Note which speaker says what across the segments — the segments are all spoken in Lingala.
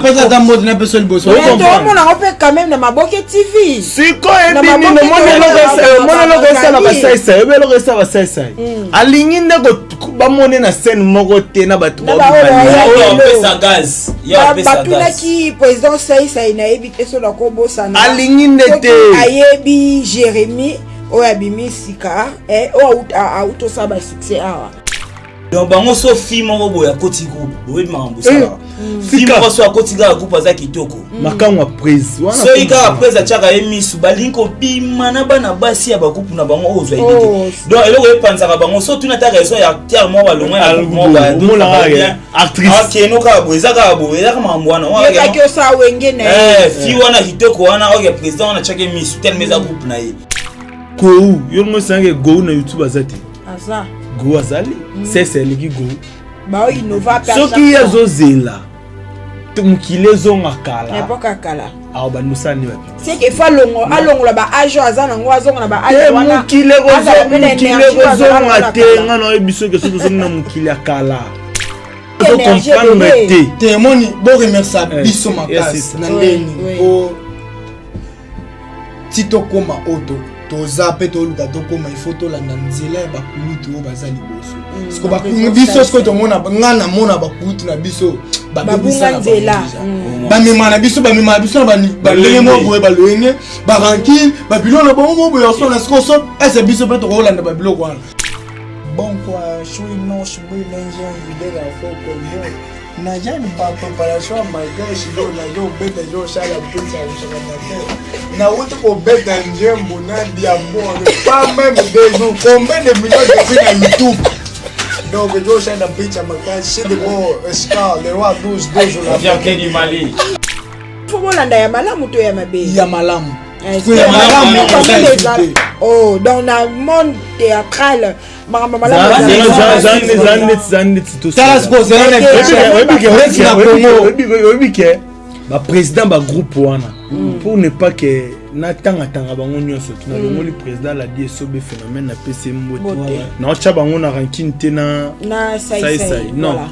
Speaker 1: Pesa ata mbote na peso liboso.
Speaker 2: Tomona yango mpe quand même na Maboke TV.
Speaker 3: Sikoyo ebi nini? Omoni eloko esala basaisai, oyebi eloko esala basaisai, alingi nde bamone na scène moko te na bato.
Speaker 2: Batunaki président Saisai, nayebi te so nakobosana.
Speaker 3: Alingi nde te.
Speaker 2: Ayebi Jérémie oyo abimi sika, oyo auti osala basuccès awa.
Speaker 4: Donc bango so fi moko boye akoti groupe, boyebi makambo esalaka. Fi moko so akoti kaka groupe, aza kitoko.
Speaker 3: Makango ya prise.
Speaker 4: Soki kaka prise atiaka ye misu, balingi kobima na bana basi ya bagroupe na bango oyo ozwa yebi te. Donc eloko epanzaka bango, so tuna ata raison ya acteur moko balongwa na groupe moko, akeno kaka boye, eza kaka boye, ezaka makambo wana.
Speaker 2: Yebaki osala wenge na ye.
Speaker 4: Fi wana kitoko wana, oyo président wana atiaki misu telema, eza groupe na ye.
Speaker 3: Kou yo ngo esange gou na YouTube aza te.
Speaker 2: Aza.
Speaker 3: Gou azali, sese aleki gou.
Speaker 2: Baoinnova.
Speaker 3: Soki ye azozela mokili ezonga kala.
Speaker 2: Époque ya kala.
Speaker 3: Awa bandosala nde bapi.
Speaker 2: C'est que faut alongola baage oyo aza nango, azonga na baage wana.
Speaker 3: Mokili ekozonga te. Nga na oyebi, soki soki ozongi na mokili ya kala, ozocomprendre te.
Speaker 1: Te, emoni boremercia biso makasi na ndeni po ti tokóma oyo toza mpe toluka tokóma, ifo tolanda nzela ya bakulutu oyo baza liboso. Siko biso sikoyo tomona, nga namona bakulutu na biso
Speaker 2: babunga nzela.
Speaker 1: Bamema na biso, bamema na biso na bandenge moko boye, balolenge, barancune, babiloko na bango moko boye osona. Sikoyo so ese biso mpe tokolanda babiloko wana. Bon quoi, je suis non, je suis l'ingénieur leader à fort Congo. Naza ba préparation ya magashi do naza kobeta, ezosala mpesa kosakana te. Nauti kobeta nzembo na diamond, pas même 2 jours, combien de millions de vues na YouTube. Donc ezosala picha makasi. C'est de bon Scar le roi 12 12.
Speaker 4: La fierté du Mali.
Speaker 2: Faut bolanda ya malamu to ya mabe?
Speaker 1: Ya malamu.
Speaker 2: Ya malamu. Oh, dans le monde théâtral, makambo malamu.
Speaker 1: Tala sikoyo,
Speaker 3: oyebi ke baprésident bagroupe wana, pour ne pas ke natangatanga bango nyonso, nalongoli président Ladi Esobe Phénomène, napesi ye mbote. Naotya bango na rancune te na Saisai, non.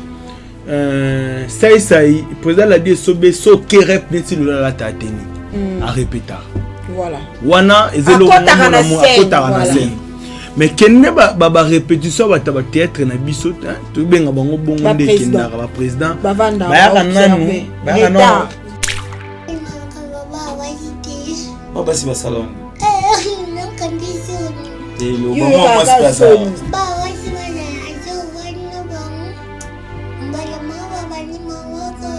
Speaker 3: Saisai, président Ladi Esobe, soki rep neti lola alata ateni, arepetaka wana, eza eloko akotaka na scène. Mais kende barépétition ya bato ya bathéâtre na biso, tobenga bango bongo nde ekendaka, baprésident bayaka nanu, bayaka nanu.
Speaker 4: Basi basala wana.
Speaker 2: Yo kaka soni.
Speaker 5: Bawasi bazala bango mbala moko babandi maboko.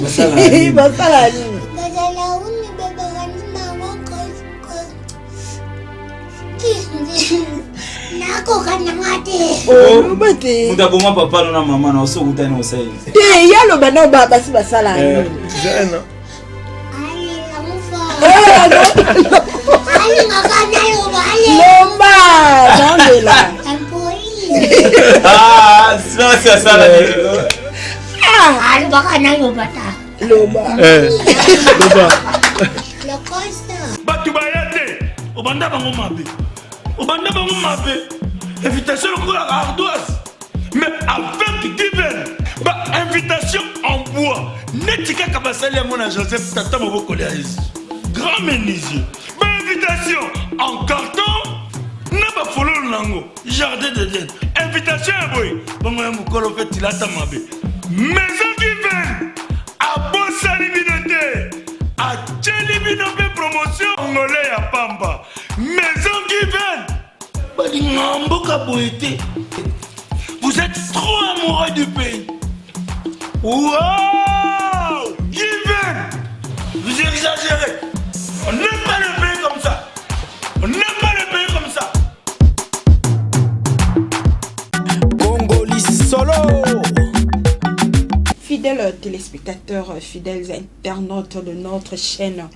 Speaker 2: Basala nini?
Speaker 5: Bazala uni babandi maboko, nakoka nanga te.
Speaker 2: Oloba te.
Speaker 4: Moto aboma papa no na mama na oso okutani osali.
Speaker 2: Te, ye aloba nao, basi basala nini?
Speaker 5: Alela mufa alingaka naloba.
Speaker 2: Lomba naondela.
Speaker 4: Basi asala.
Speaker 5: Alobaka naloba ta.
Speaker 2: Loba.
Speaker 3: Loba.
Speaker 5: Lokoso.
Speaker 6: Bato baya te, obanda bango mabe, obanda bango mabe, invitation lokola ardoise, mais avec Given, bainvitation en bois neti kaka basali yango na Joseph, tata mobokoli ya Yesu, grand menuisier, bainvitation en carton na bafololo nango, jardin d'Eden, invitation ya boye bongo ya mokolo mpe tilata mabe. Maison Given abosani bino te, atieli bino mpe promotion ngole ya pamba. Maison Given balinga mboka boye te. Vous êtes trop amoureux du pays. Wow, Given, vous exagérez. On n'aime pas le pays comme ça, on n'aime pas le pays comme ça.
Speaker 7: Congoli solo.
Speaker 2: Fidèles téléspectateurs, fidèles internautes de notre chaîne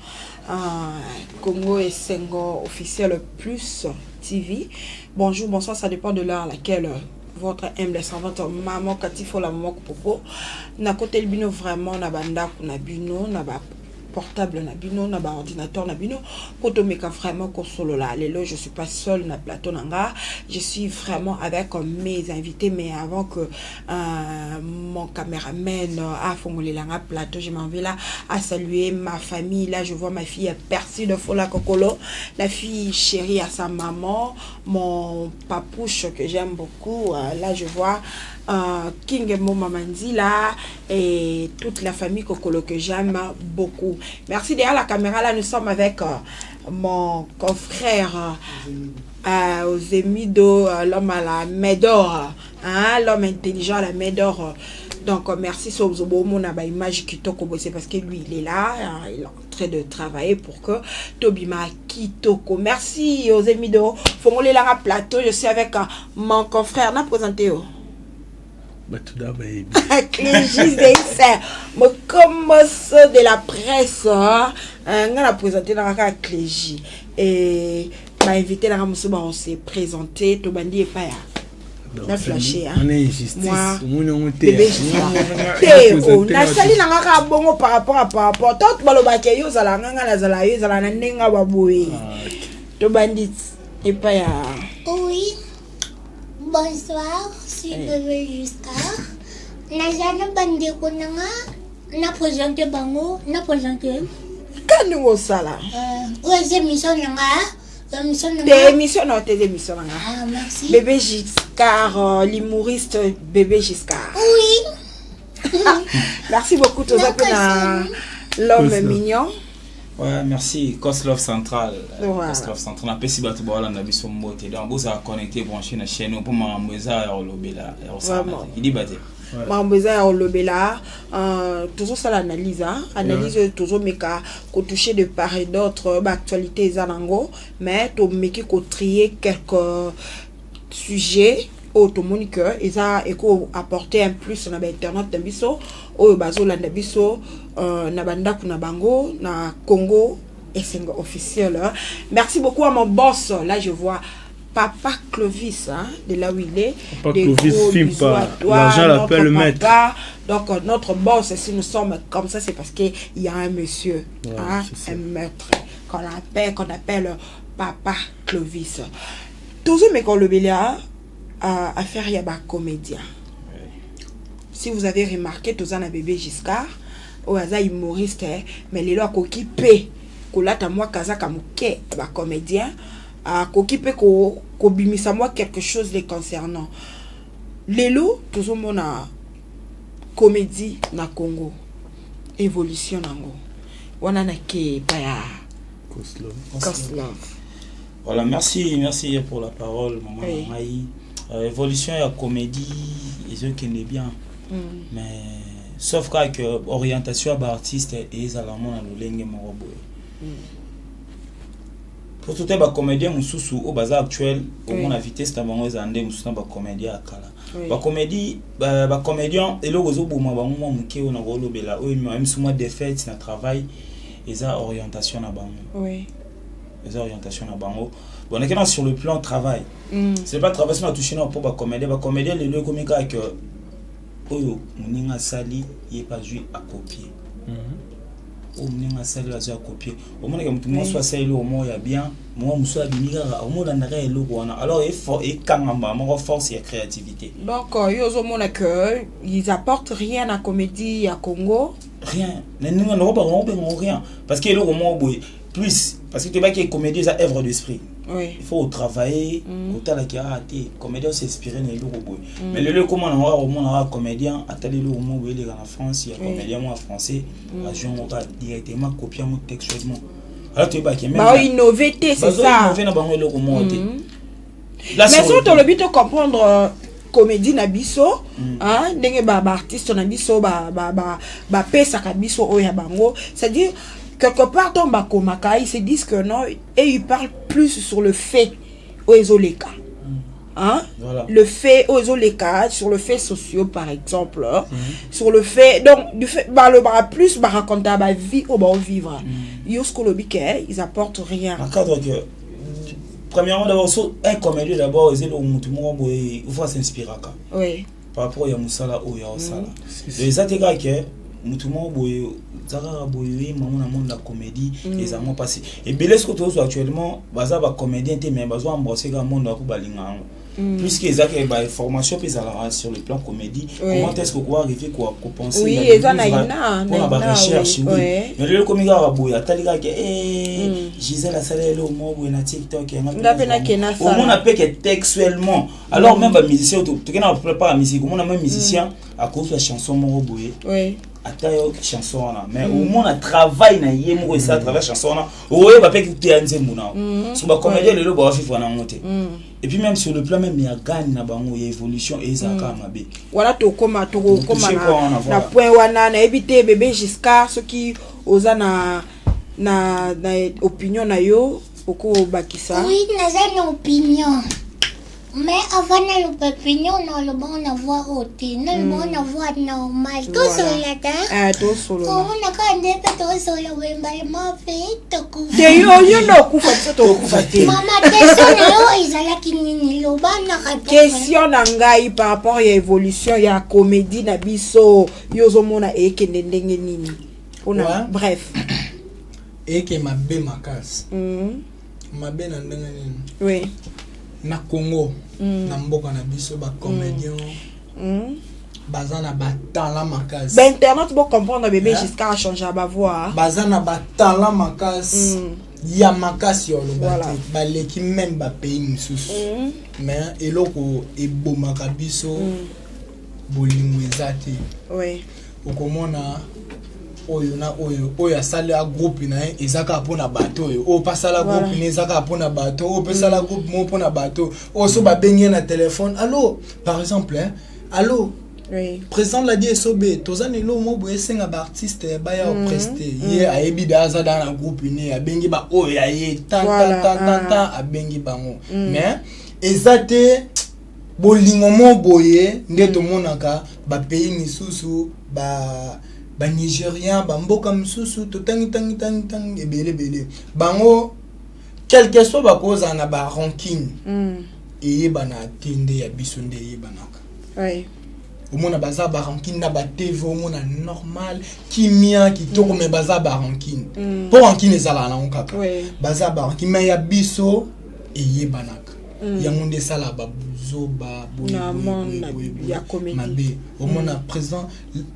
Speaker 2: Congo et Sengo officiel plus TV. Bonjour, bonsoir, ça dépend de l'heure à laquelle votre humble servante maman Katifola, maman Popo na côté bino, vraiment na bandako na bino na ba Portable na bino, na ba ordinateur na bino, po tomeka vraiment kosolola. Lelo je suis pas seule na plateau na nga, je suis vraiment avec mes invités. Mais avant que mon cameraman afongolela nga plateau, je m'en vais là à saluer ma famille. Là, je vois ma fille Percy de Fola Kokolo, la fille chérie à sa maman, mon papouche que j'aime beaucoup. Là, je vois King Moma Mandila et toute la famille Kokolo que j'aime beaucoup. Merci. Derrière la caméra, là, nous sommes avec mon confrère Ozemido, l'homme à la main d'or, hein, l'homme intelligent à la main d'or. Donc, merci Sozobo, mon image kitoko, c'est parce que lui, il est là, hein, il est en train de travailler pour que tobima kitoko. Merci Ozemido. Fongole la plateau, je suis avec mon confrère. Na présenté. Oh.
Speaker 3: Bato da bayebi.
Speaker 2: Clégis Deissa, mokomoso de la presse, hein. Nga na présenté na kaka Clégis. Et ba invité na mosusu ba on s'est présenté, tobandi epai ya na flasher, hein.
Speaker 3: On est injustice.
Speaker 2: Moi,
Speaker 3: omoni yango te.
Speaker 2: Bébé Giscard. Te, oh, nasali na nga kaka bongo par rapport to balobaka yo ozala nga, nga nazala yo, ezala na ndenge ya baboye. Tobandi epai ya
Speaker 5: Oui. Bonsoir, je suis Bébé Giscard. Naza na bandeko na nga, na présente bango, na présente.
Speaker 2: Ka ndenge osala.
Speaker 5: Oyo eza émission na nga, émission na
Speaker 2: Te.
Speaker 5: nga.
Speaker 2: Émission na yo te, eza émission na nga.
Speaker 5: Ah, merci.
Speaker 2: Bébé Giscard, l'humoriste Bébé Giscard.
Speaker 5: Oui.
Speaker 2: Merci beaucoup. Toza mpe na l'homme
Speaker 3: Koslov.
Speaker 2: mignon.
Speaker 4: Ouais, merci. Koslov Central.
Speaker 2: Voilà.
Speaker 4: Koslov Central. Napesi bato baolanda biso mbote. Donc, bozala connecté, branché na chaîne mpo makambo eza ya kolobela, ya kosala.
Speaker 2: Vraiment.
Speaker 4: Te idiba te.
Speaker 2: Makambo eza ya kolobela, tozosala analyse, hein? Analyse oyo tozomeka kotoucher de part et d'autre baactualité eza nango, mais tomeki kotrier quelques sujets oyo tomoni ke eza eko apporter un plus na bainternet na biso oyo bazolanda biso na bandako na bango na Congo Esengo officiel, hein. Merci beaucoup à mon boss. Là, je vois Papa Clovis, hein, de là où il est.
Speaker 3: Papa
Speaker 2: Des
Speaker 3: Clovis
Speaker 2: gros
Speaker 3: filme
Speaker 2: bisous
Speaker 3: pas.
Speaker 2: à toi,
Speaker 3: L'argent
Speaker 2: notre
Speaker 3: l'appelle le maître.
Speaker 2: papa. Donc, notre boss, si nous sommes comme ça, c'est parce qu'il y a un monsieur,
Speaker 3: Ouais,
Speaker 2: hein,
Speaker 3: c'est ça.
Speaker 2: un maître, qu'on appelle Papa Clovis. Toujours, mais quand le bélia, affaire ya ba comédien. Si vous avez remarqué, toza na Bébé Giscard, oyo aza humoriste, eh, mais lelo akoki mpe kolata mwa kazaka moke ba comédien, akoki mpe kobimisa mwa quelque chose les concernant. Lelo tozomona comédie na Congo, évolution nango wana nake epai ya
Speaker 3: Koslov.
Speaker 2: Koslov.
Speaker 4: Voilà, merci, merci pour la parole, maman.
Speaker 2: Oui.
Speaker 4: Ngai. Évolution ya comédie ezokende bien. Mais sauf kaka que orientation ya baartiste ezala mo na lolenge moko boye. Po to te bacomédien mosusu oyo baza actuel, omona vitesse na bango ezala nde mosusu na bacomédien ya kala. Bacomédie, bacomédien, eloko ezoboma bango mwa moke oyo na kolobela, oyo emema mwa défaite na travail, eza orientation na bango. Eza orientation na bango. Bon, nakena sur le plan travail, c'est pas travail so na touché na mpo bacomédien, bacomédien lelo ekomi kaka ke oyo moninga asali, ye mpe azwi akopie, oyo moninga asali, azwi akopie. Omonaka motu nyonso asali eloko moko ya bien, moko mosusu abimi kaka, omolandaka eloko wana, alors ekangama moko force ya créativité.
Speaker 2: Donc yo ozomona que ils apportent rien na comédie ya Congo?
Speaker 4: Rien na ndenge nakobengango rien, parce que eloko moko boye plus, parce que toyebaki comédie eza œuvre d'esprit. Il faut travailler, kotalaki ah te, comédien s'inspire na eloko boye. Mais lelo ekóma nango kaka komona kaka comédien atali eloko moko boye eleka na France ya comédien moko ya français, azwi yango kaka directement, copie yango textuellement. Alors toyebaki
Speaker 2: Baoinnove te, c'est ça.
Speaker 4: Bazoinnove na bango eloko moko te.
Speaker 2: Mais soki tolobi to comprendre comédie na biso, hein, ndenge baartiste na biso bapesaka biso oyo ya bango, c'est-à-dire quelque part ntango bakomaka, ils se disent que non, et ils parlent plus sur le fait oyo ezoleka, hein?
Speaker 4: Voilà.
Speaker 2: Le fait oyo ezoleka, sur le fait sociaux par exemple, hein? Sur le fait, donc du fait balobaka plus, baracontaka bavie oyo baovivre. Yo soki olobi ke ils apportent rien.
Speaker 4: Na cadre que premièrement, d'abord, so un comédien, d'abord eza eloko motu moko boye il faut s'inspiraka par rapport ya mosala oyo ya osala. Donc eza te kaka ke Motu moko boye oza kaka boye oyemba ngo na monde ya comédie, eza mwa mpasi. Ebele soki tozwa actuellement, baza bacomédien te, mais bazwa embrasser kaka monde ako balinga yango, puisque eza ke baformation mpe ezalaka sur le plan comédie. Comment est-ce que okoki arriver kopenser
Speaker 2: Oui, eza na ina,
Speaker 4: mpona
Speaker 2: na ina,
Speaker 4: barecherche?
Speaker 2: Oui.
Speaker 4: Oui, mais lelo ekomi kaka boye, atali kaka ke Gisele asala eloko moko boye na TikTok, yanga.
Speaker 2: Nga mpe nakende nasala.
Speaker 4: Omona mpe ke textuellement, alors même bamusicien, tokende na prépare ya musique, omona même musicien akozwa chanson moko boye, ata yo chanson wana, mais omona travail na ye moko esala travers chanson wana, oyeba mpe kuteya nzembo na so. Bacomédien lelo bawavivre nango te. Et puis même sur le plan même ya gagne na bango ya évolution, ezalaka mabe.
Speaker 2: Wana tokoma, tokokoma
Speaker 4: Touche point wana,
Speaker 2: na
Speaker 4: voilà.
Speaker 2: point wana. Nayebi te, bébé Giscard, soki oza na opinion na yo, okobakisa.
Speaker 5: Oui, naza na opinion, mais avant naloba opinion, naloba na voix oyo te, naloba na voix normale. Tosolola te.
Speaker 2: Ah, tosolola.
Speaker 5: Komona kaka nde mpe tosolola boye, mbalema mpe tokufa.
Speaker 2: Te, yo nde okufa, biso tokufa te.
Speaker 5: Mama, question na yo ezalaki nini? Loba na répondre.
Speaker 2: Question na ngai par rapport ya évolution ya comédie na biso, yo ozomona ekende ndenge nini mpona bref?
Speaker 1: Eke mabe makasi. Mabe na ndenge nini? Na Congo, na mboka na biso, bacomédien baza na batalent makasi.
Speaker 2: Bainternet bocomprendre, bébé
Speaker 1: Yeah.
Speaker 2: Giscard achange bavoix.
Speaker 1: Baza na batalent makasi ya makasi ya oloba te, baleki même bapays mosusu. Mais eloko ebomaka biso, bolingo eza te. Okomona oyo na oyo, oyo asali groupe na ye, eza kaka mpona bato oyo, oyo mpe asala groupe na ye, eza kaka mpona bato oyo, mpe asala groupe moko mpona bato oyo. So babengi ye na telefone, allo, par exemple, hein, allo, président Ladi Esobe, toza na eloko moko boye, esenga baartiste baya oprester. Ye ayebi da aza da na groupe ne, abengi baoyo ya ye tan tan tan tan tan, abengi bango. Mais eza te bolingo mo boye nde tomonaka bapays misusu, ba banigérien, bamboka mosusu totangi tangi tangi tangi ebele ebele. Bango, quelque soit bakozala na barancune, eyebana te nde ya biso nde eyebanaka. Omona baza barancune na batv, omona normal, kimia, kitoko, mais baza barancune, mpo rancune ezalaka nango kaka. Baza barancune, mais ya biso eyebanaka. Yango nde esalaka babuzoba boye,
Speaker 2: Na
Speaker 1: boye,
Speaker 2: monde
Speaker 1: boye,
Speaker 2: na-
Speaker 1: boye, boye.
Speaker 2: ya comédie.
Speaker 1: Mabe. Omona président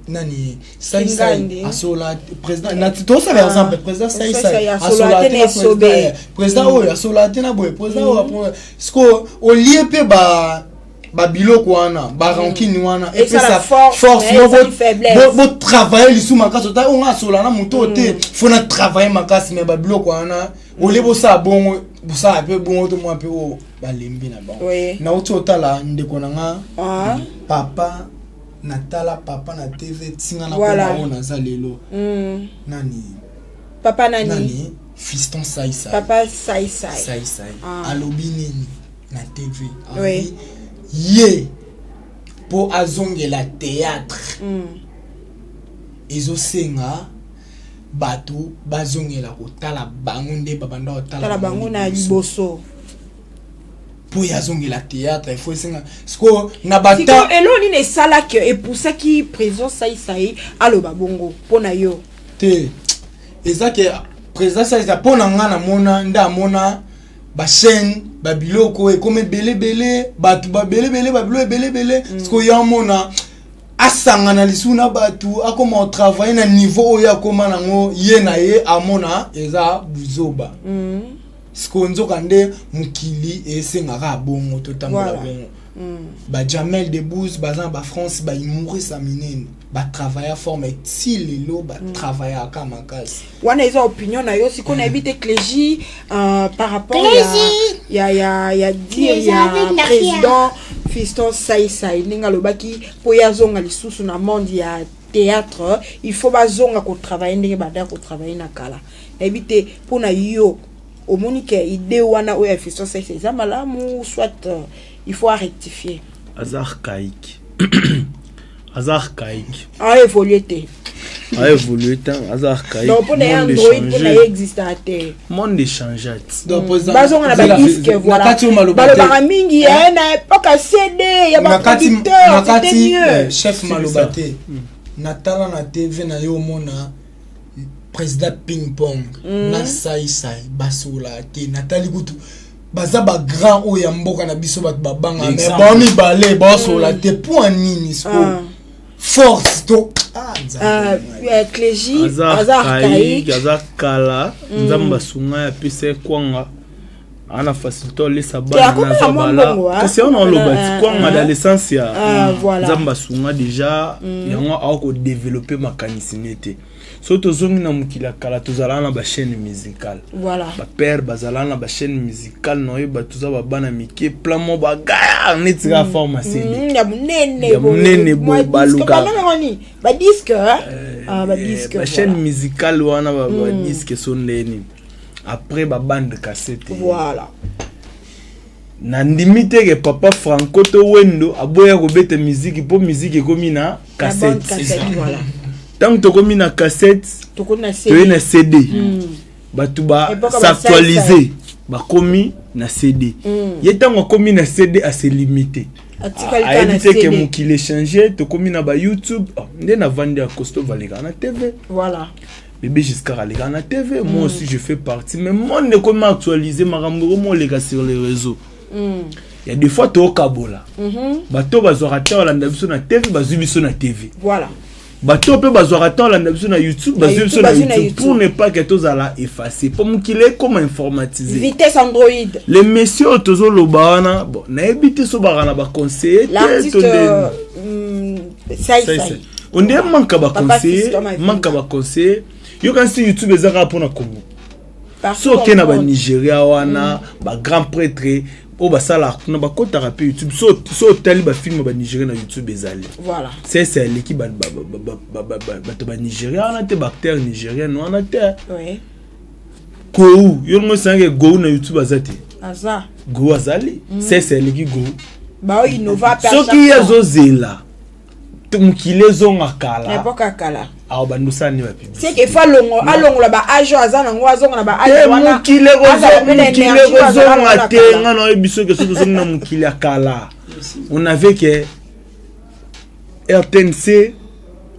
Speaker 1: nani, Saisai,
Speaker 2: Kingandi.
Speaker 1: asola président na tosala
Speaker 2: Ah.
Speaker 1: exemple, président
Speaker 2: Saisai
Speaker 1: Saisai
Speaker 2: asola
Speaker 1: asola
Speaker 2: te
Speaker 1: te
Speaker 2: na
Speaker 1: na
Speaker 2: Esobe.
Speaker 1: président, président oyo asola te na boye, président oyo siko olie mpe ba babiloko wana, barancune wana
Speaker 2: Esala
Speaker 1: epesa
Speaker 2: force,
Speaker 1: force
Speaker 2: mais
Speaker 1: mo
Speaker 2: ezali faiblesse.
Speaker 1: botravaille lisusu makasi. Ota onga asola na moto oyo te, fo na travaille makasi. Mais babiloko wana, olie bosala bongo, bosala mpe bongo to mwa mpe oyo balembi na bango. Nauti otala ndeko na nga, papa, natala papa na TV, ntinga na koma oyo naza lelo. Nani?
Speaker 2: Papa nani?
Speaker 1: Nani, Fiston Saisai.
Speaker 2: Papa Saisai.
Speaker 1: Saisai.
Speaker 2: Ah.
Speaker 1: Alobi nini na TV? Alobi ye mpo azongela théâtre, ezosenga bato bazongela kotala bango nde babanda kotala
Speaker 2: tala bango na liboso.
Speaker 1: Mpo ye azongela théâtre, il faut esenga sikoyo na
Speaker 2: sikoyo
Speaker 1: bata
Speaker 2: eloko nini esalaki, epusaki président Saisai aloba bongo mpo na yo?
Speaker 1: Te, eza ke président Saisai, mpo na nga namona nde amona bachaîne, babiloko ekomi ebelebele, bato babelebele, babilo ebelebele. Sikoyo ye amona asangana lisusu na bato, akoma kotravaille na niveau oyo akoma nango ye na ye, amona eza buzoba. Sikoyo nzoka nde mokili esengaka bongo, totambola bongo. Bajamel Debbouze baza na bafrance, bahumoriste ya minene, batravailla forme ti lelo, batravaillaka makasi.
Speaker 2: Wana eza opinion na yo. Sikoyo nayebi te, Clégie, par rapport ya,
Speaker 5: Clégie.
Speaker 2: ya dire
Speaker 5: Clégie
Speaker 2: ya
Speaker 5: avec la
Speaker 2: président Fiston Saisai, ndenge alobaki mpo ye azonga lisusu na monde ya théâtre, il faut bazonga kotravaille ndenge banda kotravaille na kala. Nayebi te, mpo na yo, omoni ke idée wana oyo ya Fiston Saisai eza malamu, soit il faut rectifier?
Speaker 3: Aza archaïque, aza archaïque.
Speaker 2: Aévolue te.
Speaker 3: Aévolue te, aza archaïque.
Speaker 2: Donc mpo na ye, Android mpo na ye existaka te.
Speaker 3: Monde échange.
Speaker 2: Bazonga na badisque, voilà. Balobaka mingi na époque ya CD ya baproducteur, c'était mieux.
Speaker 1: Chef, maloba te. Natala na TV na yo omona président ping pong na sai sai basololaka te. Natali kutu baza bagrand oyo ya mboka na biso, bato babanga, mais
Speaker 4: Exemple.
Speaker 1: bao mibale baosolola te. Mpo nini sikoyo? Force to, ah, Nzambe.
Speaker 2: Clégie
Speaker 3: aza
Speaker 2: aza
Speaker 3: archaïque
Speaker 2: archaïque.
Speaker 3: Aza kala. Nzambe asunga ye, apesa ye kwanga, aa na facilité olesa
Speaker 2: Te,
Speaker 3: bana
Speaker 2: akomela
Speaker 3: nazwa
Speaker 2: mwa
Speaker 3: bala
Speaker 2: mbongo, ah.
Speaker 3: kasi yango naoloba
Speaker 2: Akomela,
Speaker 3: ti kwanga dans l'essence ya
Speaker 2: Ah, voilà.
Speaker 3: Nzambe asunga déjà yango akodevelope makanisi ne te. So tozongi na mokili ya kala, tozalaka na bachaîne musicale. Bapère bazalaka na bachaîne musicale na oyeba toza babana mike, plan mo bagaya neti kaka forme aseli.
Speaker 2: Ya monene.
Speaker 3: Ya monene boye, baluka.
Speaker 2: Badisque, badisque.
Speaker 3: Bachaîne musicale wana, badisque so ndeni, après babande cassette. Nandimi te ke papa Franco to Wendo aboya kobeta miziki mpo miziki ekomi na cassette. Ntango tokomi na cassette, toye na CD, bato bas'actualise, bakomi na CD. Ye ntango akomi na CD, ase limité, ayebi te ke mokili echange, tokomi na bayoutube. Oh, nde navandi ya costo valeka na TV. Bébé Giscard aleka na TV. Moi aussi je fais partie, mais monde ekomi actualisé, makambo ekomi oleka sur les réseaux. Ya des fois tokabola bato bazwaka te olanda biso na TV, bazwi biso na TV. Bato mpe bazwaka te olanda biso na YouTube, bazwi biso na YouTube, pour ne pas ke tozala effacé, mpo mokili ekoma informatisé.
Speaker 2: Vitesse Android.
Speaker 3: Les messieurs oyo tozoloba wana, bon, nayebi te so baka na baconseiller te to ndeni. Onde manque baconseiller, manque baconseiller. Yokanisi YouTube eza kaka mpona Congo. So oke na banigéria wana, bagrand prêtre oyo basalaka kuna bakɔtaka mpe YouTube. So otali bafilme banigéria na YouTube ezali. Sese aleki bato banigéria wana te, baacteur nigérienne wana te. Kou yo ngo esange gou na YouTube aza te. Gou azali, sese aleki gou. Soki ye azozela mokili ezonga kala, awa bando osala nde
Speaker 2: bapublicité. Faut alongola baage oyo aza nango, azonga na baage.
Speaker 3: Mokili ekozonga te. Nga na oyebi soki soki tozongi na mokili ya kala, on avait ke RTNC,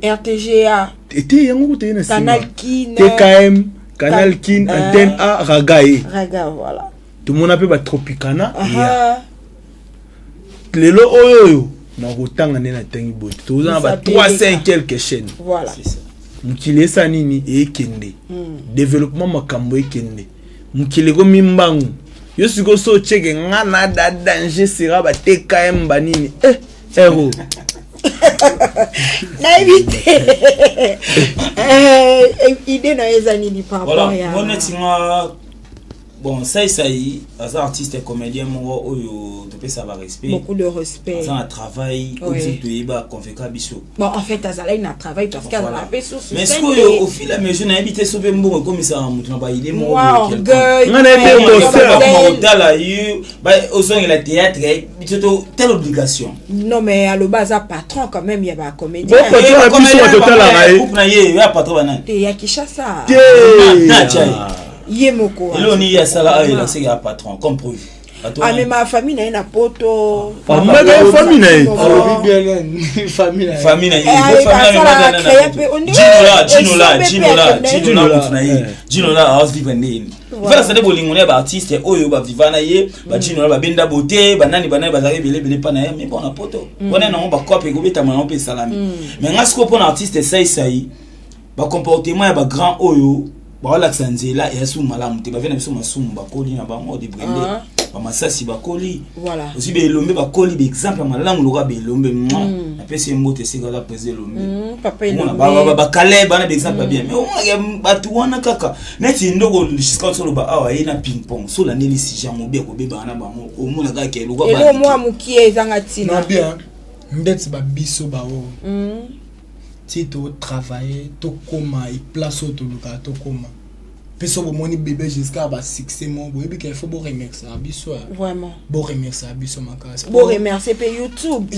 Speaker 2: RTGA.
Speaker 3: Ete yango kuta ye na
Speaker 2: Canal Kin.
Speaker 3: TKM, Canal Kin, Antenne A, Raga ye.
Speaker 2: Raga, voilà.
Speaker 3: Tomona mpe batropicana ya lelo oyo oyo nakotanga nde natangi boye te, toza na ba 300 quelques chaînes. Mokili esa nini ekende, développement makambo ekende, mokili ekomi mbangu. Yo sikoyo so ocheke nga na da danger sera ba TKM banini, eh, ero.
Speaker 2: Nayebi te idée na yo eza nini par rapport ya
Speaker 4: Voilà, neti nga, bon, Saisai aza artiste comédien moko oyo topesa barespect.
Speaker 2: Beaucoup de respect.
Speaker 4: Aza na travail oyo biso toyeba convaincre biso.
Speaker 2: Bon, en fait azalaki na travail parce que azala mpe susu.
Speaker 4: Mais sikoyo, au fil à mesure, nayebi te so mpe mbongo ekomisaka moto na baide moko.
Speaker 2: Orgueil.
Speaker 3: Nga nayebi.
Speaker 4: Kotala ye ozongela théâtre, biso to telle obligation.
Speaker 2: Non, mais aloba aza patron quand même ya bacomédien.
Speaker 3: Biso bato otalaka ye.
Speaker 4: Groupe na ye ya patron banani?
Speaker 2: Te, ya Kinshasa.
Speaker 3: Te.
Speaker 2: Ye moko.
Speaker 4: Eloko nini ye asala ayo elakisaki ya patron comme preuve?
Speaker 2: Amema famille na ye na Poto.
Speaker 3: Amaka famille na ye.
Speaker 1: Alobi bien, famille na ye.
Speaker 4: Famille na ye, Jinola, Jinola, Jinola, mutu na ye Jinola aovivre ndeni vala sade bolingo na ye. Baartiste oyo baviva na ye, bajinola, babenda bote, banani banani, bazalaki ebele ebele mpa na ye. Mais bon, na Poto wana nango bakope ekobetama nango mpe esalami. Mais nga sikoyo, mpo na artiste Saisai, bacomportement ya bagrand oyo baolakisa nzela eya sumu malamu te. Bavie na biso masumu bakoli na bango librende, bamasasi bakoli, ozwi baelombe bakoli, baexemple ya malamu lokola baelombe. Mwa napesi ye mbote esika aza, président Elombe, bakale bana, baexemple ya bien. Mais omonaka bato wana kaka neti ndoko jusqu'à soloba awa ye na ping pong, so olandeli sujet yango bia kobebaka na bango, omona kaka
Speaker 2: eloko mwa mokie ezanga ntina.
Speaker 1: Na bien ndeti babiso bao ti totravaille, tokóma eplace oyo tolukaka tokóma. Mpe so bomoni bebe Giscard basuccès mo boyebi ke faut boremercier biso.
Speaker 2: Vraiment.
Speaker 1: Boremercier biso makasi.
Speaker 2: Boremercier mpe YouTube.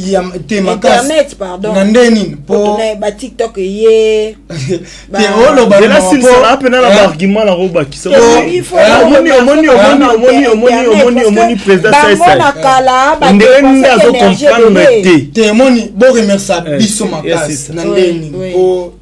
Speaker 1: Te, makasi.
Speaker 2: Internet, pardon.
Speaker 1: Na nde nini?
Speaker 2: Po batiktok ye.
Speaker 1: Te, oloba.
Speaker 3: Silisaka mpena na baargument na kobakisa. Omoni, omoni, omoni, omoni, omoni, omoni, omoni président.
Speaker 2: Bango na kala.
Speaker 3: Ndenge nde azocomprendre te.
Speaker 1: Te, omoni, boremercier biso makasi na nde nini? Po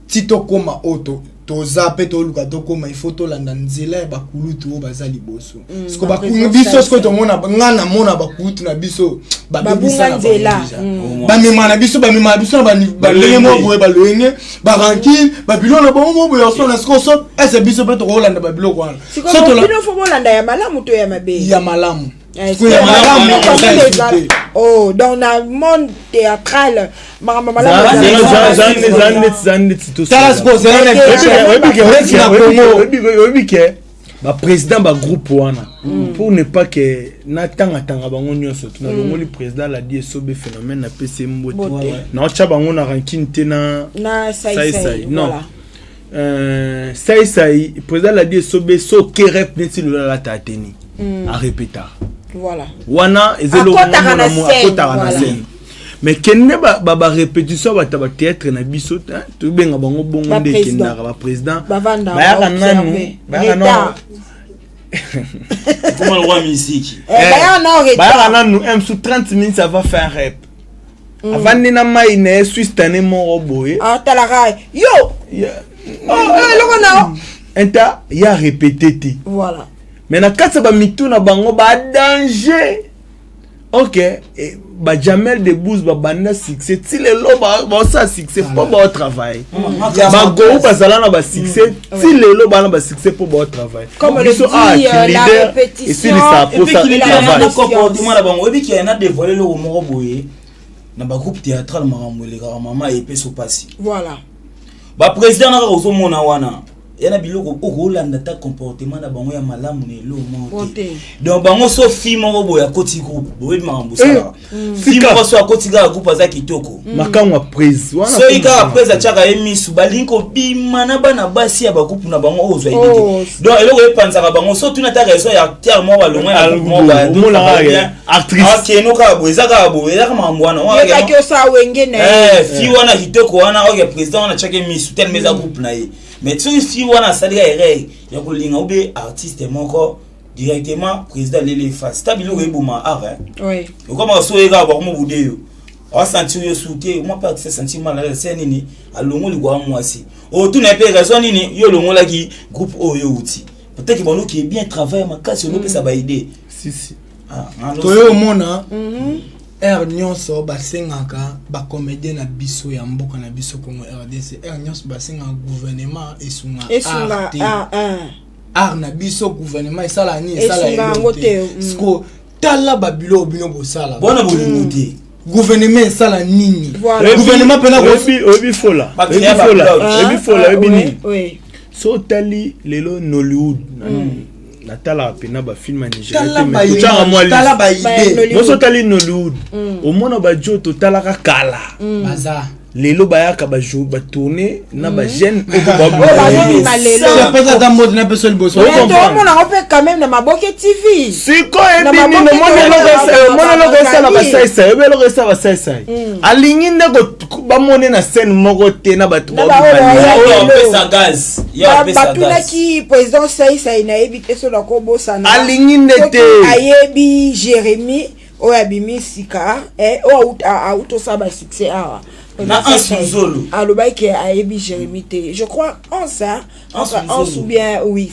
Speaker 1: ti tokóma oyo toza mpe toluka tokóma, il faut tolanda nzela ya bakulutu oyo baza liboso. Siko biso sikoyo tomona, nga namona bakulutu na biso babebisa na bango, bamema na biso, bamema na biso na bandenge moko boye, balolenge, barancune, babiloko na bango moko boye. Osona sikoyo so ese biso mpe tokolanda babiloko wana.
Speaker 2: Bino faut bolanda ya malamu to ya mabe?
Speaker 1: Ya malamu.
Speaker 2: Oh, dans le monde théâtral, makambo
Speaker 3: Eza neti oyebi ke baprésident bagroupe wana, pour ne pas ke natangatanga bango nyonso, to nalongoli président Ladi Esobe Phénomène, napesi ye mbote, naotya bango na rancune te na Saisai, non. Saisai, président Ladi Esobe, so kerep neti lola alata ateni, arepetaka. Wana eza eloko akotaka na scène, mais kende barépétition ya bato ya bathéâtre na biso, tobenga bango bongo nde ekendaka. Baprésident bayaka nanu, bayaka nanu. Bayaka nanu m su 30 minutes avant faire rep, avandi na mai na ye, swisse tane moko boye.
Speaker 2: Atalaka yo eloko na
Speaker 3: inta ya répété te. Mais na kati ya bamitu na bango badanger, ok, bajamel de bouse babanda succès ti lelo baosala succès mpo baotravaille. Bagou bazala na basuccès ti lelo, baa na basuccès mpo baotravaille.
Speaker 4: Biso awa leader esilisaka
Speaker 3: posa.
Speaker 4: Comportement na bango, oyebi ke na dévoile eloko moko boye na bagroupe théâtral, makambo elekaka, mama, epesi opasi. Baprésident na kaka ozomona wana ya na biloko okolanda ta comportement na bango ya malamu na elo moko te. Donc bango so fi moko boye akoti groupe, boyebi makambo osalaka, fi moko so akoti kaka groupe, aza kitoko.
Speaker 3: Makambo ya prise.
Speaker 4: Soki kaka prise atiaka ye misu, balingi kobima na bana basi ya bagroupe na bango oyo ozwa idée te. Donc eloko epanzaka bango, so tuna ata raison ya acteur moko balongwa na groupe moko, akeno kaka boye, eza kaka boye, ezaka makambo wana. Fi wana kitoko wana, oke, président wana atiaki misu telema eza groupe na ye. Mais soki fi wana asali ka erreur ya kolinga ube artiste moko, directement président aleli efase ta biloko eboma art. Okomaka so oyekaka bakoma bude yo asentir yo su te, mwa mpe artiste asentir mal à se nini, alongoli kwa mwasi otuna mpe raison nini yo olongolaki groupe oyo yo uti. Peut-être baloki bien travail makasi, olopesa baidée.
Speaker 3: Sisi.
Speaker 1: Toye omona heure nyonso basengaka bacomédien na biso ya mboka na biso Congo RDC, heure nyonso basengaka gouvernement esunga art te, art na biso gouvernement esala nini? Esala eloko te. Siko tala babiloko bino bosala.
Speaker 4: Bona bolingo te.
Speaker 1: Gouvernement esala nini? Gouvernement mpena.
Speaker 3: Oyebi fola, oyebi fola, oyebi nini? So otali lelo Nollywood, natalaka mpena bafilm ya Nigeria te, mwa moso. Otali Nollywood, omona bajo totalaka kala, lelo bayaka batourne na bajeune.
Speaker 1: Ata mbote napesa liboso.
Speaker 2: Omonango mpe quand même na Maboke TV.
Speaker 3: Sikoyo ebini, omoni eloko esala basaisai, oyebi eloko esala basaisai, alingi nde bamone na scène moko te na bato.
Speaker 2: Batunaki président Saisai, nayebi te so nakobosana.
Speaker 3: Alingi nde te.
Speaker 2: Ayebi Jérémie oyo abimi sika, oyo auti osala basuccès awa.
Speaker 4: Na Anse Luzolo.
Speaker 2: Alobaki ayebi Jérémie te, je crois Anse, Anse ou bien, oui,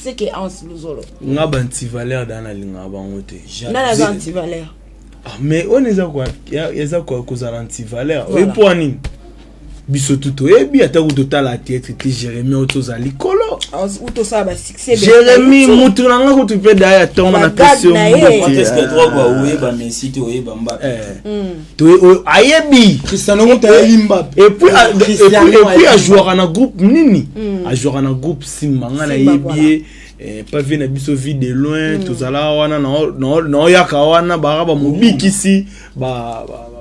Speaker 2: c'est que Anse Luzolo.
Speaker 3: Nga bantivaleur da nalingaka bango te.
Speaker 2: Nani aza antivaleur?
Speaker 3: Ah, mais oyo eza eza kozala antivaleur, oyebi mpo nini? Biso tu toyebi, ata ku totala théâtre te, Jérémie oyo tozala likolo.
Speaker 2: Tosala basuccès.
Speaker 3: Jérémie mutu na nga kutu mpe daya ya ntongo na pesi yo.
Speaker 4: Oyeba Messi te, oyeba Mbappé.
Speaker 3: Ayebi.
Speaker 1: Cristiano moto ayebi Mbappé.
Speaker 3: Et puis ajouaka na groupe nini? Ajouaka na groupe Simba. Nga nayebi ye pavé na biso vie de loin, tozalaka wana, naoyaka wana baka bamobikisi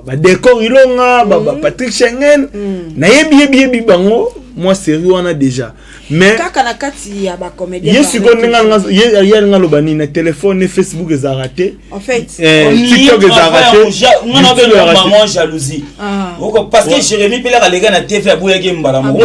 Speaker 3: badécor ilonga, Patrick Schengen, nayebi yebi yebi bango mwa série wana déjà. Mais
Speaker 2: kaka na kati ya bacomédien.
Speaker 3: Ye sikoyo ndenge ye alinga aloba nini na telefone ne Facebook ezalaka te.
Speaker 2: En fait,
Speaker 3: TikTok ezalaka te.
Speaker 4: Nga na benga maman jalousie.
Speaker 2: Ah.
Speaker 4: Oko parce que Jérémie Pela alega na TV aboyaki mbala moko.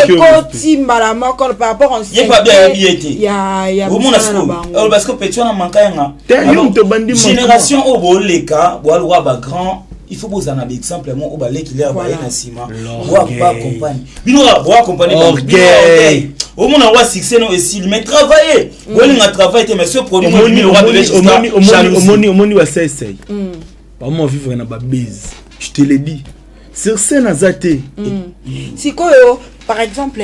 Speaker 2: Ekoti mbala moko par rapport en
Speaker 4: ye pa bien yebi te.
Speaker 2: Ya
Speaker 4: omona sikoyo parce que petit wana manka yanga.
Speaker 3: Te yo moto obandi.
Speaker 4: Génération oyo boleka boaloka ba grand, il faut bozala na baexemple mo oyo baleki lere baye na nsima boaccompagne bino boaccompagne.
Speaker 3: Orgueil.
Speaker 4: Omona wa succès no esili, mais travailler, bolinga travail te, mais ce produit.
Speaker 3: Omoni, omoni basaisai bama vivre na babase, je te le dis, sur scène aza te.
Speaker 2: Sikoyo, par exemple,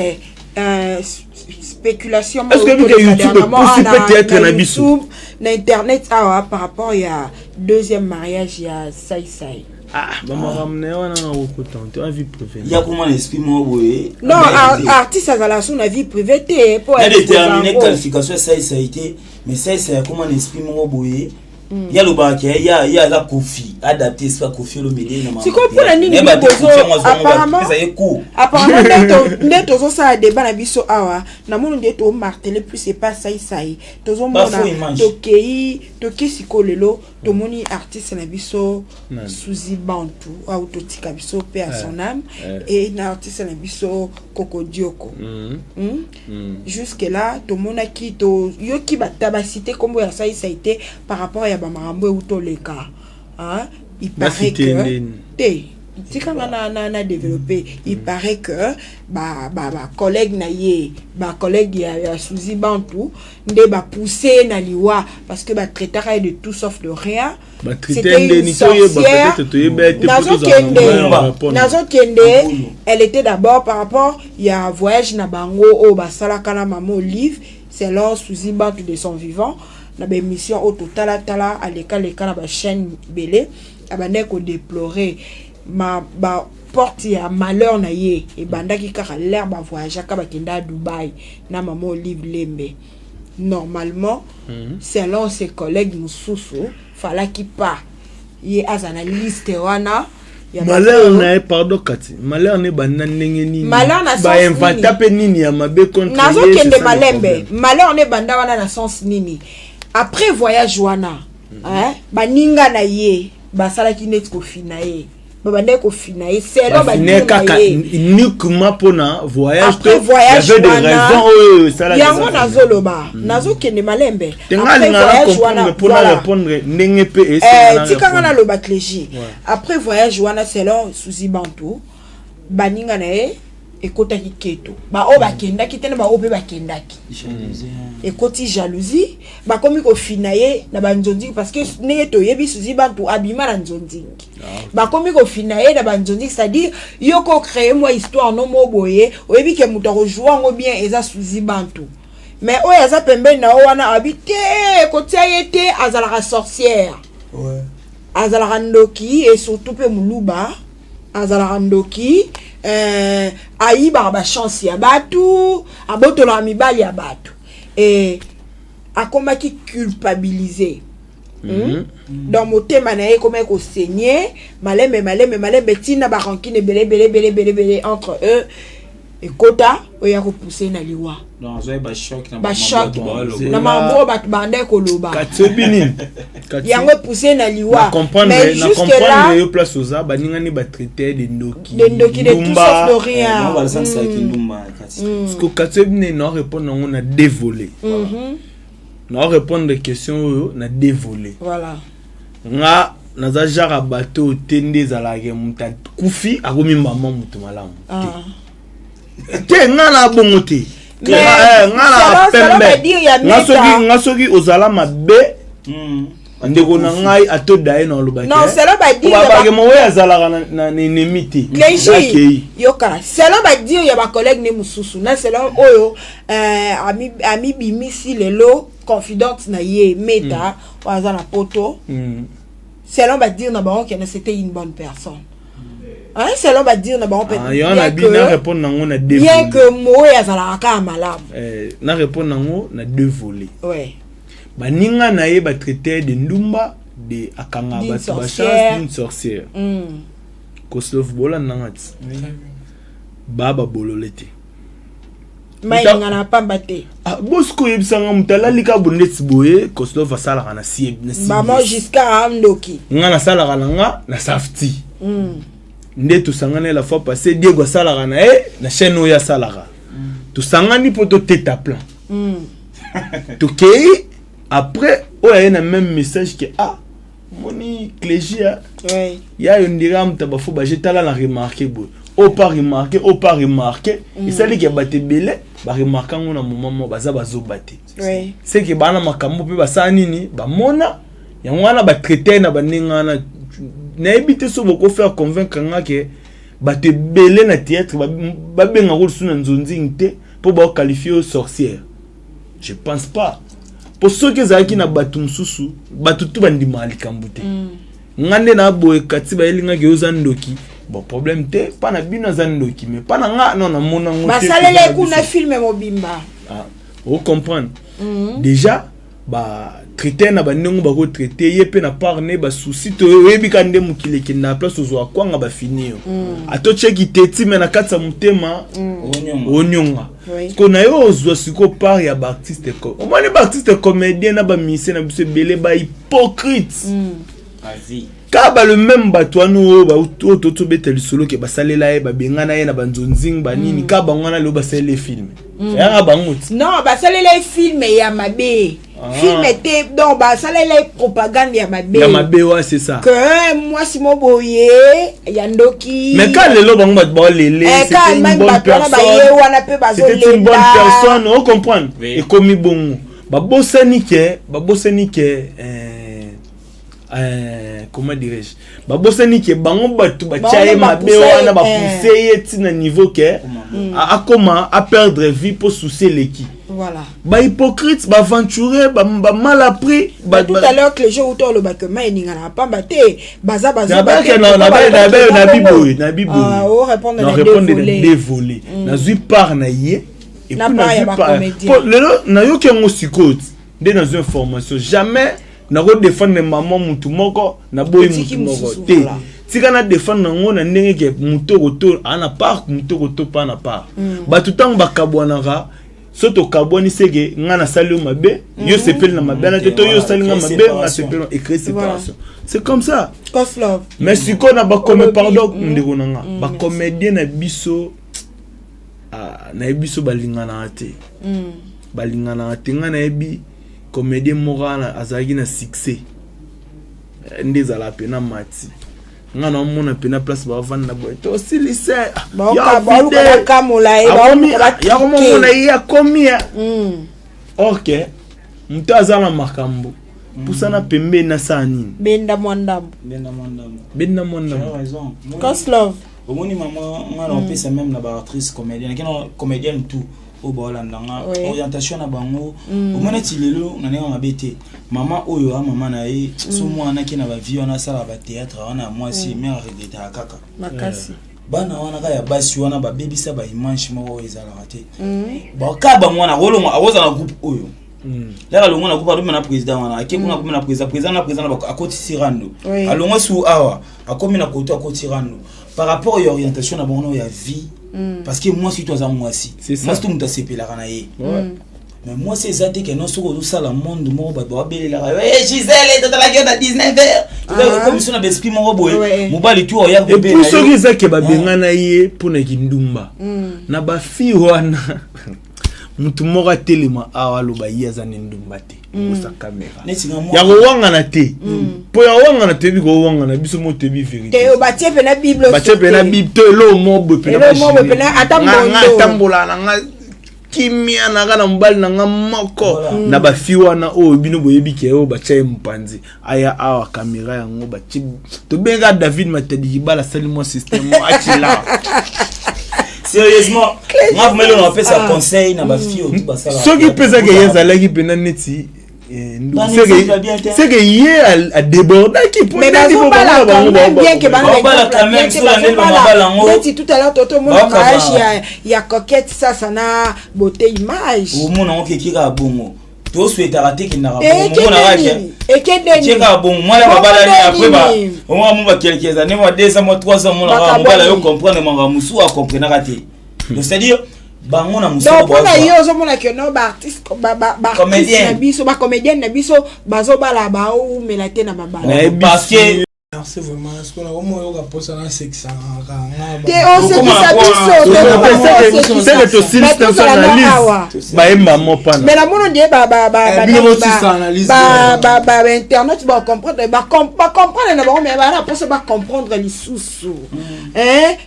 Speaker 2: spéculation.
Speaker 3: Est-ce que bika YouTube epusi mpe théâtre na biso?
Speaker 2: Na internet awa, par rapport ya deuxième mariage ya Saisai.
Speaker 3: Ah, bamakambo na ye wana na kokota te, wana vie privée.
Speaker 4: Ya koma na esprit moko boye.
Speaker 2: Non, artiste azala so na vie privée te
Speaker 4: po na déterminer qualification ya Saisai te, mais Saisai akoma na esprit moko boye, ye alobaka ke ye aza Kofi adapté esprit ya Kofi Olomide.
Speaker 2: Na sikoyo mpona nini apparemment nde tozosala débat na biso awa, namoni nde tomartele plus epa Saisai, tozomona tokei tokei sikoyo lelo tomoni artiste na biso Suzi Bantu au totika biso mpe à son âme et na artiste na biso Kokodioko. Jusque là tomonaki, toyoki batabasi te nkombo ya Saisai te par rapport ya bamakambo euti oleka. Il paraît que te, tikanga na développer. Il paraît que ba ba ba collègue na ye, ba collègue ya Suzi Bantu nde bapousse na liwa parce que batraitaka ye de tout sauf de rien.
Speaker 3: C'était une
Speaker 2: sorcière. Nazokende, nazokende. Elle était d'abord par rapport ya voyage na bango oyo basalaka na mama Olive. Selon Suzi Bantu de son vivant, na baémission oyo totalatala, alekaleka na bachaîne ebele, abandaki kodéplorer ma ba porte ya malheur na ye ebandaki kaka l'heure bavoyageaka, bakenda ya Dubai na mama Olive Lembe. Normalement, selon ses collègues mosusu, falaki pas ye aza na liste wana.
Speaker 3: Malheur na ye, pardon Kati, malheur na ebanda ndenge nini? Bainventa mpe nini ya mabe contre?
Speaker 2: Nazokende malembe. Malheur na ebanda wana na sens nini? Après voyage wana, baninga na ye basalaki neti kofina ye, babandaki kofina ye selon
Speaker 3: kaka uniquement mpona voyage?
Speaker 2: Après voyage
Speaker 3: wana,
Speaker 2: oyo yango nazoloba, nazokende malembe.
Speaker 3: Mpona répondre ndenge mpe.
Speaker 2: Tikanga naloba, Clégi. Après voyage wana, selon Suzi Bantu, baninga na ye ekotaki keto, baoyo bakendaki te na baoyo mpe bakendaki, ekoti jalousie, bakomi kofina ye na banzonzingi parce que ndenge toyebi, Suzi Bantu abima na nzonzingi. Bakomi kofina ye na banzonzingi, c'est-à-dire yo kocréer mwa histoire no mo boye, oyebi ke moto akozwa yango bien eza Suzi Bantu, mais oyo aza pembeni na yo wana abi te, kotia ye te, azalaka sorcière, azalaka ndoki, et surtout mpe moluba azalaka ndoki, ayibaka bachance ya bato, abotolaka mibali ya bato e akomaki culpabiliser. Donc motema na ye ekomaki kosaigner malembe malembe malembe, ntina barancune ebele ebele ebele ebele ebele entre eux ekota oyo ya kopousse na liwa, bachoc na makambo oyo bato bandaki koloba.
Speaker 3: Kati oyebi nini?
Speaker 2: Yango epousse na liwa.
Speaker 3: Mais jusque là yo place oza, baningani batraité de ndoki.
Speaker 2: De ndoki, de tout sauf de rien.
Speaker 3: Parce que kati oyebi nini? Na répondre yango na deux volets. Na répondre question oyo na deux volets.
Speaker 2: Voilà.
Speaker 3: Nga naza genre ya bato oyo te nde ezalaka moto akufi akomi mama moto malamu te. Nga na bongo te, nga na pembe. Nga soki ozala mabe, ndeko na ngai atoda ye na olobaki moyo azalaka na ennemi te.
Speaker 2: Yoka, selon badire ya bacollègue ne mosusu na selon oyo amibimisi lelo confidente na ye Meta oyo aza na Poto, selon badire na bango kende c'était une bonne personne, hein, selon badire na bango.
Speaker 3: Bien que répondre nango na deux
Speaker 2: Bien que moyo azalaka kaka malamu.
Speaker 3: Na répondre nango na deux volets.
Speaker 2: Ouais.
Speaker 3: Baninga na ye batraité de ndumba, de akanga bato bachance, d'une sorcière. Koslov, bolandanga ti. Ba babolole te.
Speaker 2: Mai nga na pamba te.
Speaker 3: Ah, bosiko oyebisa nga moto alali ka boye ndeti boye Koslov asalaka na sie na
Speaker 2: CBS. Maman Giscard ndoki.
Speaker 3: Nga nasalaka na nga na Safti. Nde tosangani la fois passée Diego asalaka na ye na chaîne oyo asalaka. Tosangani mpo toteta plan. Tokei après oyo aye na même message ke ah moni clégia
Speaker 2: ouais.
Speaker 3: ya yo ndira moto bafo baje tala na remarque boye oyo pas remarque oyo pas remarque esali ke bato ebele baremarke yango na moment moko baza bazoba te
Speaker 2: ouais.
Speaker 3: seke baa na makambo mpe basala nini bamona yango wana batraite na bandenge wana nayebi te so bokofaire convaincre nga ke bato ebele na théâtre babengaka lisusu na nzonzingi te mpo baoqualifie yo sorcière. Je pense pas. Po soki ezalaki na bato mosusu, bato tu bandimaka likambo te. Nga nde na boye kati bayeli nga ke oza ndoki. Bon problème te, pa na bino aza ndoki, mais pa na nga non namona ngo te.
Speaker 2: Basalele kuna film mobimba.
Speaker 3: Ah, o comprendre. Déjà ba traiter na bandenge bako traiter ye pe na part ne ba souci to oyebi ka nde mokili ekenda na place ozwa kwanga ba fini yo. Ato cheki teti mais na kati ya motema onyonga. Ko na yo ozwa siko part ya ba artiste ko. Omoni ba artiste comédien na ba musicien na biso ebele ba hypocrite. Ka ba le même bato wana oyo ba oyo totobeta lisolo ke basalela ye babengana ye na banzonzing banini ka bango wana lelo basalela ye film. Yaka bango ti.
Speaker 2: Non, basalela ye film ya mabe. Film te donc basalela ye propagande ya mabe.
Speaker 3: Ya mabe wa c'est ça.
Speaker 2: Que mwasi mo boye ya ndoki.
Speaker 3: Mais ka lelo bango bato baolele
Speaker 2: c'était une bonne personne. Baye wana pe
Speaker 3: bazolela. C'était une bonne personne, on comprend. Ekomi bongo. Babosani ke, babosani ke comment dirais-je? Babosani ke bango bato batia ye mabe wana bapousse ye ti na niveau ke akoma a perdre vie po souci eleki.
Speaker 2: Voilà.
Speaker 3: Ba hypocrite, ba aventurier, ba mal appris,
Speaker 2: ba tout à l'heure que les gens autour le bac mais ninga na pamba te, baza baza
Speaker 3: ba na na na na biboye, na biboye.
Speaker 2: Ah, o répondre
Speaker 3: na répondre na deux volets. Na zui part na ye et
Speaker 2: Na
Speaker 3: puis
Speaker 2: part
Speaker 3: na
Speaker 2: ya
Speaker 3: zui
Speaker 2: ba
Speaker 3: part.
Speaker 2: comédien.
Speaker 3: Po lelo na yoki yango sikoyo nde na zui information jamais nako défendre maman mutu moko na boyi
Speaker 2: Otiki
Speaker 3: mutu moko
Speaker 2: mosusu,
Speaker 3: te.
Speaker 2: voilà.
Speaker 3: Tika na défendre yango na ndenge ke mutu okoto ana part mutu okoto pa na part. Bato ntango bakabwanaka so tokabwani seke nga nasali yo mabe yo sepeli na mabe wana te to yo osali nga mabe nga sepeli e créer séparation. C'est comme ça.
Speaker 2: Koslov.
Speaker 3: Mais sikoyo na bakome
Speaker 2: Olobi,
Speaker 3: pardon ndeko na nga bacomédien na biso nayebi biso balinganaka te. Balinganaka te. Nga nayebi comédien moko wana azalaki na succès nde ezalaka pena mati nga naomona pena place bavanda boye tosilise yakomomona ye akomi ya ok moto aza na makambo pusana pembeni nasala nini
Speaker 2: benda mwa ndambo
Speaker 4: benda mwa ndambo
Speaker 3: benda mwa ndambo
Speaker 2: Koslov
Speaker 4: omoni mama nga na opesa même na ba actrice comédienne kino comédienne tout oyo baolanda nga orientation na bango omoni ti lelo na ndenge mabe te mama oyo a mama na ye so mwana ke na ba vie wana asala ba théâtre wana ya mwasi mère regrettaka kaka
Speaker 2: makasi
Speaker 4: bana wana kaka ya basi wana babebisa ba image moko oyo ezalaka te baka bango wana akolonga akozala na groupe oyo laka alongwa na groupe alobima na président wana ake kuna akomi na président président na président na akotisi rando alongwa su awa akomi na koto akoti rando par rapport ya orientation na bango ya vie parce que mwasi to aza mwasi mwasi to moto asepelaka na ye mais mwasi eza te ke non soki ozosala monde moko bato babelelaka yo Gisèle totalaki yo na 19 heures comme so na baesprit moko boye mobali tu oya
Speaker 3: et puis soki eza ke babengana ye mpona kindumba na bafille wana mutu moko atelema awa aloba ye aza na ndumba te osa kamera ya kowangana te mpo ya kowangana toyebi kowangana biso mo toyebi vérité
Speaker 2: batie mpe na bible
Speaker 3: batie mpe na bible to eloo mo boye
Speaker 2: pena nga
Speaker 3: atambola na nga kimia na nga na mobali na nga moko na bafi wana oyo bino boyebi ke oyo batia ye mopanzi aya awa kamera yango batie tobenga David Matadi Kibala asali mwa système mo atila
Speaker 4: sérieusement nga vraiment eloko napesa conseil na bafille oyo basala
Speaker 3: soki mpe ezaki ye ezalaki mpena neti c'est que ye adébordaki
Speaker 2: neti tout à l'heure toto omona image ya coquette sasa na beauté image
Speaker 4: omona ngo keki kaka bongo toswetaka te kendaka
Speaker 2: ekendekaka
Speaker 4: bongo mwana babalani après omona mo bakelekeza nde mwa 2 ans mwa 3 ans omonaka mobala yo comprendre makambo mosusu akomprenaka te. Donc c'est à dire bango na mosala.
Speaker 2: Donc mpona yo ozomona ke no baartiste baartiste na biso, bacomédienne na biso bazobala, baumela te na mabala.
Speaker 4: Parce que
Speaker 1: Merci vraiment. Est-ce qu'on a vraiment eu la poste à sekisa
Speaker 2: te osekisa biso?
Speaker 3: Seke tosilisi analyse, bayemba mo pana.
Speaker 2: Mais namoni ndie bainternet bacomprendre, bacomprendre na bango, mais bana mposa bacomprendre lisusu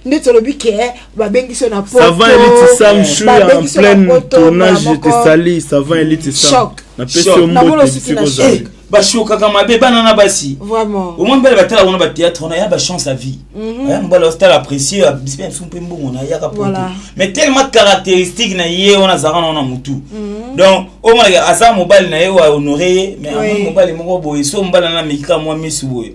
Speaker 2: ndeti olobi ke babengisi yo na
Speaker 3: Savant Elite Sam, je suis en plein tournage, je te salue, Savant Elite Sam. Napesi yo mbote bisika ozali.
Speaker 4: Bashokaka mabe bana na basi.
Speaker 2: Vraiment.
Speaker 4: Omoi mibale batala wana bathéâtre wana ya bachance à vie, aya mobali ositala apprécié biso mpe biso mpe mbongo na yaka poto, mais tellement caractéristique na ye wana azalaka na wana mutu. Donc omonaka aza mobali na ye oyo ahonore ye, mais amoi mobali moko boye so mobali wana ameki kaka mwa misu boye,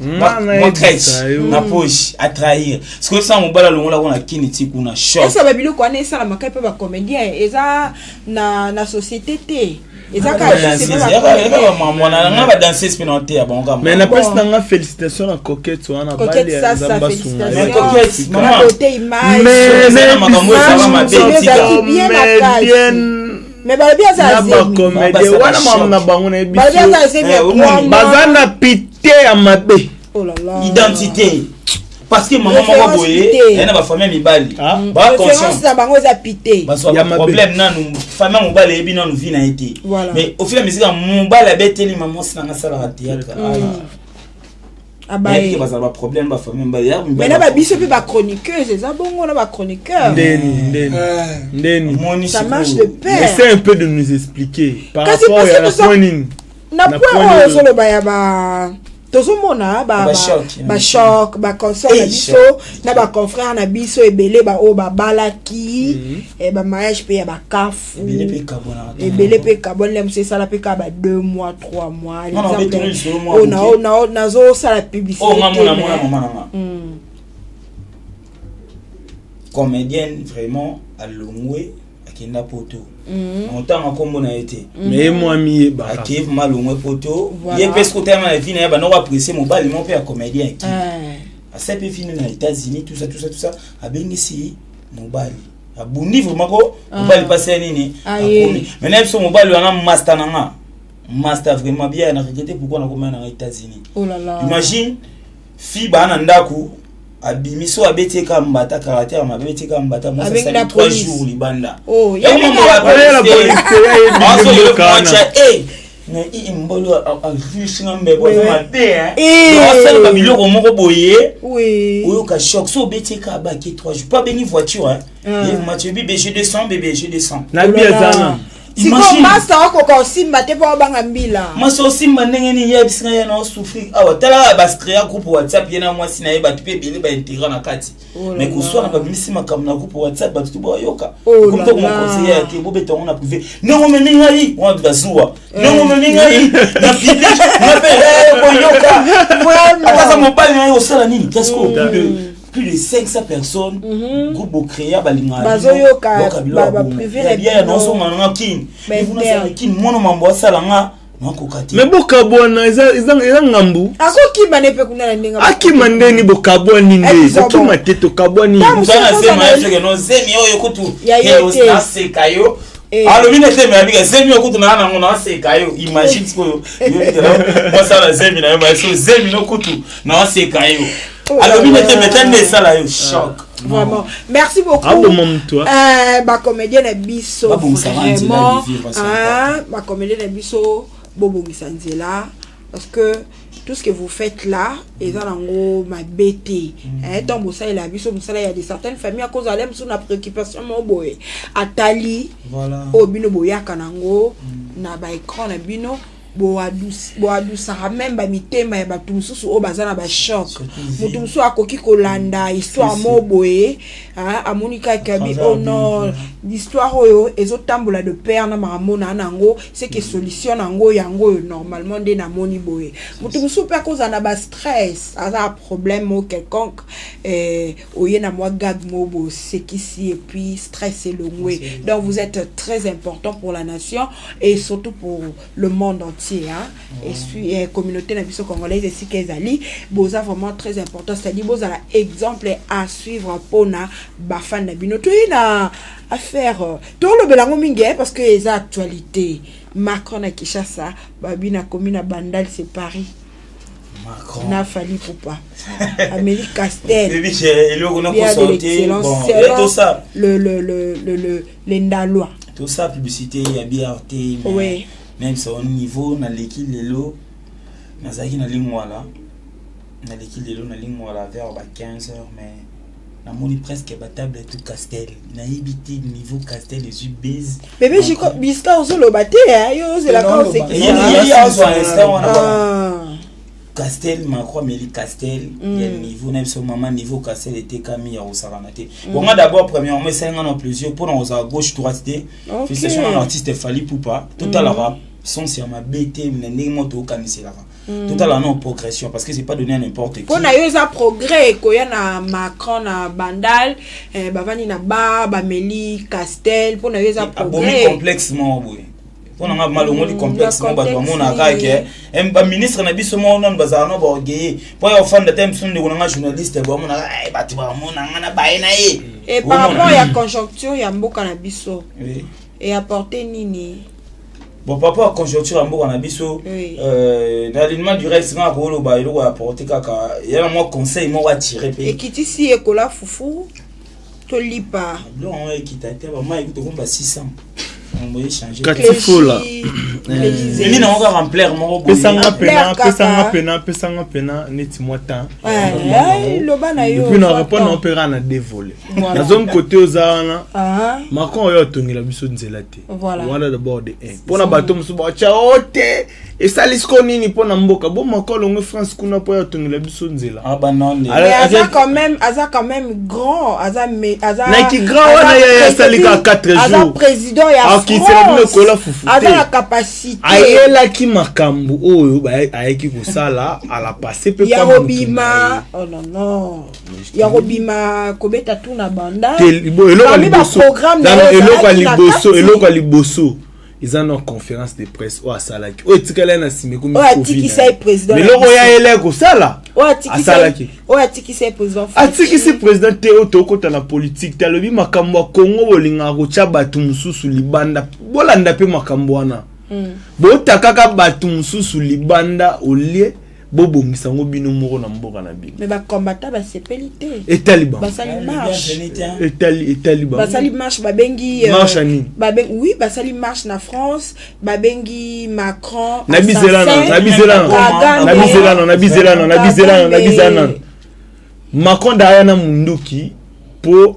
Speaker 4: mwa crèche na poche, atrahir. Sikoyo sa mobali alongolako na kini ti kuna, choc.
Speaker 2: Esa babiloko wana esalamaka mpe bacomédien, eza na société te, eza
Speaker 4: kaka nga badanseuse mpe na oteya bango kaka.
Speaker 3: Mais napesi nanga félicitation na Coquette wana.
Speaker 2: Coquette Sasa,
Speaker 4: félicitations.
Speaker 2: Beauté image.
Speaker 4: Makambo ezalaka mabe.
Speaker 2: Bien makasi, mais balobi aza
Speaker 3: na bacomédie wana, makambo na bango nayebi.
Speaker 2: Balobi aza azemi ya 3 mois.
Speaker 3: Baza na pite ya mabe.
Speaker 2: Oh là là.
Speaker 4: Identité, parce que mama moko boye aye na bafamille ya mibali.
Speaker 2: Référence na bango eza pite.
Speaker 4: Bazwa problème nanu, famille ya mobali eyebi nanu vie na ye te, mais au fil ya mesure mobali abeteli mama mwasi nanga asalaka théâtre, abayebike bazala baproblème bafamille mibali.
Speaker 2: Mais na babiso mpe bachroniqueuse eza bongo na bachroniqueur.
Speaker 3: Ndeni ndeni ndeni?
Speaker 2: Ça marche de pair.
Speaker 3: Essaie un peu de nous expliquer par
Speaker 2: Kasi
Speaker 3: rapport ya na
Speaker 2: parce que
Speaker 3: point nini?
Speaker 2: Na
Speaker 3: Na
Speaker 2: point
Speaker 3: point
Speaker 2: oyo ozoloba ya ba tozomona
Speaker 4: Bachoc.
Speaker 2: Bachoc, baconsort na biso na baconfrère na biso ebele baoyo babalaki, bamariage mpe ya bakafu.
Speaker 4: Ebele mpe ekabwanaka.
Speaker 2: Ebele mpe ekabwani, mosu esala mpe kaka ba 2 mois, 3 mois.
Speaker 4: Non, non, betelo lisolo mwa
Speaker 2: Oyo
Speaker 4: moke.
Speaker 2: nazosala publicité
Speaker 4: Oyo nga
Speaker 2: te,
Speaker 4: mona mona mama na nga comédienne vraiment alongwe, akenda poto, otanga nkombo na ye te.
Speaker 3: Mais ye mwa miyebaka.
Speaker 4: Akei vraiment, alongwe poto.
Speaker 2: Voilà.
Speaker 4: Ye mpe soki otanga na vie na ye, bandoko apprécie mobali moko mpe ya comédien eki asali mpe fini na États-Unis, tout ça, tout ça, tout ça. Abengisi mobali, abundi vraiment ko mobali mpasi ya nini.
Speaker 2: Aye.
Speaker 4: Akomi maintenant biso mobali wana master na nga, master vraiment bien na regrette pourquoi nakoma na États-Unis.
Speaker 2: Oh là là.
Speaker 4: Imagine fille baa na ndako, abimi so abeti eka mbata, caractère mabe, abeti eka mbata mwasi.
Speaker 2: Abengi
Speaker 4: asali
Speaker 2: la
Speaker 4: 3
Speaker 2: police.
Speaker 4: jours libanda.
Speaker 2: Oh,
Speaker 4: Yango
Speaker 2: ye
Speaker 4: mambo
Speaker 2: abengi
Speaker 4: ya
Speaker 2: la
Speaker 3: police.
Speaker 4: police te.
Speaker 3: Azoyoka mboka wana.
Speaker 4: Mbolo avisinga mbebo aza mabe.
Speaker 2: Eh.
Speaker 4: Asala babiloko moko boye, oyoka choc so obeti eka abaki 3 jours po abengi voiture.
Speaker 2: Ah.
Speaker 4: Mathieu, bébé, je descends, bébé, je descends.
Speaker 3: Na bi eza na
Speaker 2: Sikoyo
Speaker 4: Imagine.
Speaker 2: master akoka osimba te mpo obanga mbila.
Speaker 4: Mwasi osimba ndenge nini? Ye ayebisinga ye na osouffrir awa. Tala bacréa groupe WhatsApp, ye na mwasi na ye, bato mpe ebele baintégra na kati.
Speaker 2: Oh là
Speaker 4: Mais koswana,
Speaker 2: là.
Speaker 4: babimisi makambo na groupe WhatsApp, bato to bayoka.
Speaker 2: Oh
Speaker 4: Komi
Speaker 2: là
Speaker 4: to
Speaker 2: là.
Speaker 4: komoconseiller ya te, bobeta yango na privé. Ndenge omemi ngai wana, bazuwa ndenge omemi ngai na public nga mpe boyoka.
Speaker 2: Vraiment.
Speaker 4: Ata mobali na ye osala nini? Qu'est-ce que plus de 500 personnes, groupe bocréa, balingaka.
Speaker 2: Bazoyoka, baprivé na
Speaker 4: bia
Speaker 2: bino.
Speaker 4: naosonga nanga kini.
Speaker 2: Ba interne.
Speaker 4: Kini mwana mambo asala nga nakoka te.
Speaker 3: Mais bokabwana eza ngambu.
Speaker 2: Akokima ne mpe kuna na ndenge.
Speaker 3: Akima ndeni? Bokabwani nde.
Speaker 2: Eh,
Speaker 3: Bokima te, tokabwani.
Speaker 2: Ntango
Speaker 4: Moto wana
Speaker 2: mosusu
Speaker 4: zemi
Speaker 2: ozala-
Speaker 4: ayosoke no zemi oyo kutu.
Speaker 2: Ya ye te.
Speaker 4: Naseka yo.
Speaker 2: Eh.
Speaker 4: Alobi na zemi abika zemi oyo kutu naa nango naseka yo. Imagine sikoyo mwasala zemi na yo baso zemi no kutu naoseka yo.
Speaker 2: Oh
Speaker 4: Alobi
Speaker 2: là
Speaker 4: na te
Speaker 2: là.
Speaker 4: meta nde esala yo choc.
Speaker 2: Vraiment, merci beaucoup.
Speaker 3: Aboma motu.
Speaker 2: Bacomédien na biso,
Speaker 4: Babongisaka nzela
Speaker 2: vraiment,
Speaker 4: de vivre, c'est
Speaker 2: hein, bacomédien na biso, bobongisa nzela, parce que tout ce que vous faites là eza nango mabe te. Ntango bosalela biso mosala ya de certaines familles akozala mosusu na préoccupation moko boye, atali oyo bino boyaka nango na baécran na bino, boadoucissaka même bamitema ya bato mosusu oyo baza na bachoc. Moto mosusu akoki kolanda histoire moko boye, ah, amoni kaka bi oh non, l'histoire oyo ezotambola de pair na makambo na nango, c'est que solution nango yango oyo normalement nde namoni boye. Moto mosusu mpe akozala na bastress, aza na problème moko quelconque, oye na mwa gag moko boye, osekisi et puis stress elongwe. Donc vous êtes très important pour la nation et surtout pour le monde entier. entier, hein, et puis communauté na biso congolaise esika ezali, boza vraiment très important, c'est-à-dire bozala exemple à suivre mpona bafan na bino. Toyi na affaire tolobela yango mingi, parce que eza actualité. Macron na Kinshasa, babi na komi na Bandal, c'est Paris.
Speaker 4: Macron
Speaker 2: na Fally Ipupa ameli Castel.
Speaker 4: Eloko
Speaker 2: bien de l'excellence selon le le ndalois.
Speaker 4: Tout ça, publicité ya BRT, mais même son niveau naleki lelo, nazalaki na Lingwala, naleki lelo na Lingwala vers ba 15 heures, mais namoni presque batable tout Castel. Nayebi te niveau Castel ezwi base.
Speaker 2: Bébé Jiko bisika ozoloba te, yo ozelaka
Speaker 4: osekisa. Castel, Macron ameli Castel ya niveau na biso mama, niveau Castel etekami ya kosakana te. Bon, nga d'abord, premièrement, esalinga na plaisir mpona kozala gauche droite te. Félicitation na artiste Fally Ipupa. Totalaka sens ya mabe te na ndenge moko tokaniselaka, totala na progression, parce que c'est pas donné à n'importe qui.
Speaker 2: Mpo na yo eza progrès ekoya na Macron na Bandal, bavandi na bar, bameli Castel, mpo na yo eza
Speaker 4: progrès? Complexe moko boye mpo na nga, malongoli complexe mo bato bamonaka ke baministre na biso moko nanu bazala na baorgueil mpo ya ofanda te. Mosu ndeko na nga journaliste, bamonaka bato bamonanga na baye na ye.
Speaker 2: Et par rapport ya conjoncture ya mboka na biso, eapporte nini?
Speaker 4: Bon, par rapport à conjoncture ya mboka na biso, na alignement du reste, nga koloba eloko ya apporte kaka ya na mwa conseil moko atire mpe.
Speaker 2: Ekitisi ekola fufu tolipa.
Speaker 4: Biloko yango ekita te, bamai ekuti okomba 600.
Speaker 3: Kati fola.
Speaker 4: Nini nango kaka ampleur moko.
Speaker 3: Pesanga pena, pesanga pena, pesanga pena neti mwa temps.
Speaker 2: Loba na yo.
Speaker 3: Et puis na répondre na mpe kaka na deux volets. Nazongi kote oza wana, Macron oyo atongela biso nzela te. Wana d'abord de un, mpona bato mosusu batya o te, esali siko nini mpona mboka? Bo Macron alongwe France kuna mpo oyo atongela biso nzela.
Speaker 2: Aza quand même, aza quand même grand, aza aza
Speaker 3: Naki grand wana ye asali kaka 4 jours.
Speaker 2: Aza président ya
Speaker 3: Akisela bino kola fufu.
Speaker 2: Aza na capacité.
Speaker 3: Ayelaki makambo oyo ayaki kosala ala passé mpe.
Speaker 2: Ya kobima, oh non non, ya kobima kobeta tu na banda.
Speaker 3: Eloko ya liboso, eloko ya liboso, eloko ya liboso eza na conférence de presse oyo asalaki, oyo etikali ye na nsima ekomi.
Speaker 2: Oyo président.
Speaker 3: Eloko oyo ayele kosala, asalaki.
Speaker 2: Oyo atikisi ye président.
Speaker 3: Atikisi président te. Oyo tokota na politique te. Alobi makambo ya Kongo, bolingaka kotya bato mosusu libanda, bolanda mpe makambo wana. Botakaka bato mosusu libanda olie bobongisa yango bino moko na mboka na bino.
Speaker 2: Mais bacombattants basepeli te.
Speaker 3: Etali bango.
Speaker 2: Basali marche.
Speaker 3: Etali, etali bango.
Speaker 2: Basali marche, babengi
Speaker 3: Marche ya nini?
Speaker 2: Oui, basali marche na France, babengi Macron.
Speaker 3: Nabizelana, nabizelana, nabizelana, nabizelana, nabizelana, nabizelana. Macron daya na munduki mpo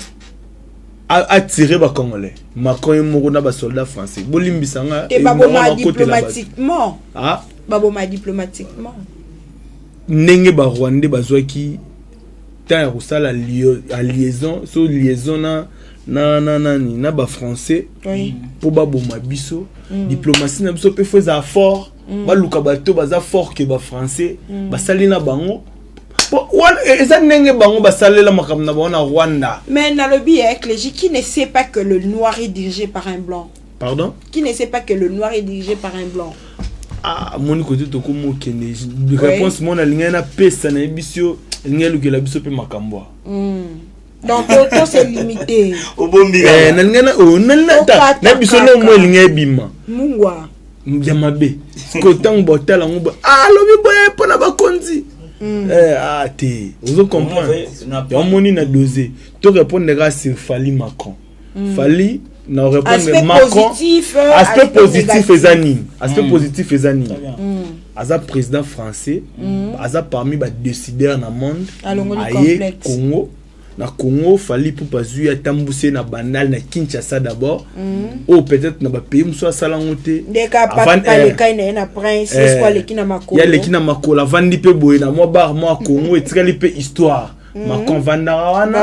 Speaker 3: atire bacongolais. Macron ye moko na basoldat français, bolimbisa nga.
Speaker 2: Te, baboma diplomatiquement. Ah? Baboma diplomatiquement.
Speaker 3: Ndenge barwandais bazwaki temps ya kosala liaison, so liaison na nani, na bafrançais mpo baboma biso. Diplomatie na biso mpe fo ezala fort. Baluka bato baza fort ke bafrançais. Basali na bango wana eza ndenge bango basalela makambo na bango na Rwanda.
Speaker 2: Mais nalobi ya Clégie, qui ne sait pas que le noir est dirigé par un blanc?
Speaker 3: Pardon?
Speaker 2: Qui ne sait pas que le noir est dirigé par un blanc?
Speaker 3: Ah, moni kote tokómi okende, réponse mona alingai napesa, nayebi biso yo elingai elukela biso mpe makambo.
Speaker 2: Donc to c'est limité.
Speaker 4: Obombi.
Speaker 3: Nalingai na biso lomo elingai ebima.
Speaker 2: Mungwa.
Speaker 3: Ya mabe sikoyo ntango botala yango, alobi boye mpona bakonzi. Ah te, ozo comprendre, yamoni na dose to répondre kaka sur Fally Macron. Fally na répondre Macron, aspect positif eza nini? Aspect positif eza nini? Aza président français, aza parmi badécideur na monde. Aye Congo, na Congo Fally Ipupa azwi, atambusi ye na Bandal, na Kinshasa d'abord, oyo peut-être na bapays mosusu asala yango te.
Speaker 2: Ye
Speaker 3: aleki na makolo, avandi mpe boye na mwa bar mwa Congo, etikali mpe histoire. Macron vandaka wana,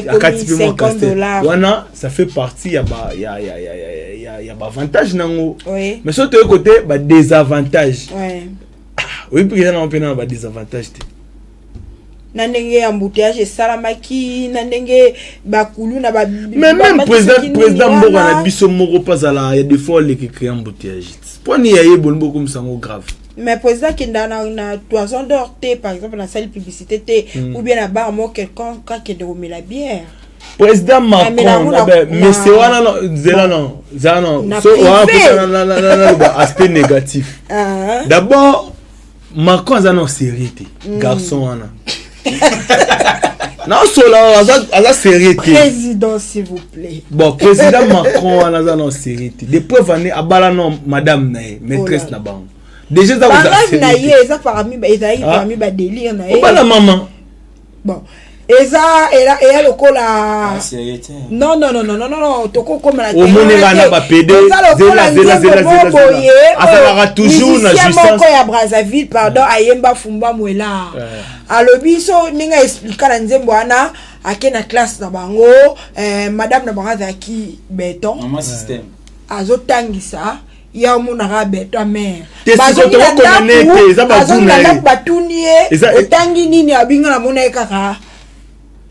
Speaker 3: akati mpe mwa Castel wana, ça fait partie ya ba ya ya ya ya ya baavantage nango. Mais soki toye kote badésavantage, oyebi mpe eza nango mpe na badésavantage te.
Speaker 2: Na ndenge embouteillage esalamaki, na ndenge bakulu na ba
Speaker 3: Mais même président mboka na biso moko mpe azala ya des fois oleki créer embouteillage. Mpo nini ya ye boni bokomisa yango grave?
Speaker 2: Mais président akenda na Toison d'Or te, par exemple, nasali publicité te, ou bien na bar moko quelconque akende komela bière.
Speaker 3: Président Macron, mais c'est wana no zela, no zela, no so wana naloba aspect négatif. D'abord, Macron aza na sérieux te. Garçon wana naosola aza sérieux te.
Speaker 2: Président, s'il vous plaît.
Speaker 3: Bon, président Macron wana aza na sérieux te. De preuve ane abala no madame na ye, maîtresse na bango déjà.
Speaker 2: Eza barêve na ye, eza parmi, ezalaki parmi badélire na ye.
Speaker 3: Obala mama.
Speaker 2: Bon, eza eya lokola non, non, non, non, non, non, tokokoma
Speaker 3: na Omoneka na bapede.
Speaker 2: Zela, zela, zela,
Speaker 3: boye. Azalaka toujours na
Speaker 2: moko ya Brazzaville, pardon, ayemba Fumba Mwela. Alobi so ndenge aexplika na nzembo wana, ake na classe na bango, madame na bango azalaki béton, azotangisa ya omonaka béton mare. Bazongi na ndako, batuni ye: "Otangi nini?" Abinga: "Namona ye kaka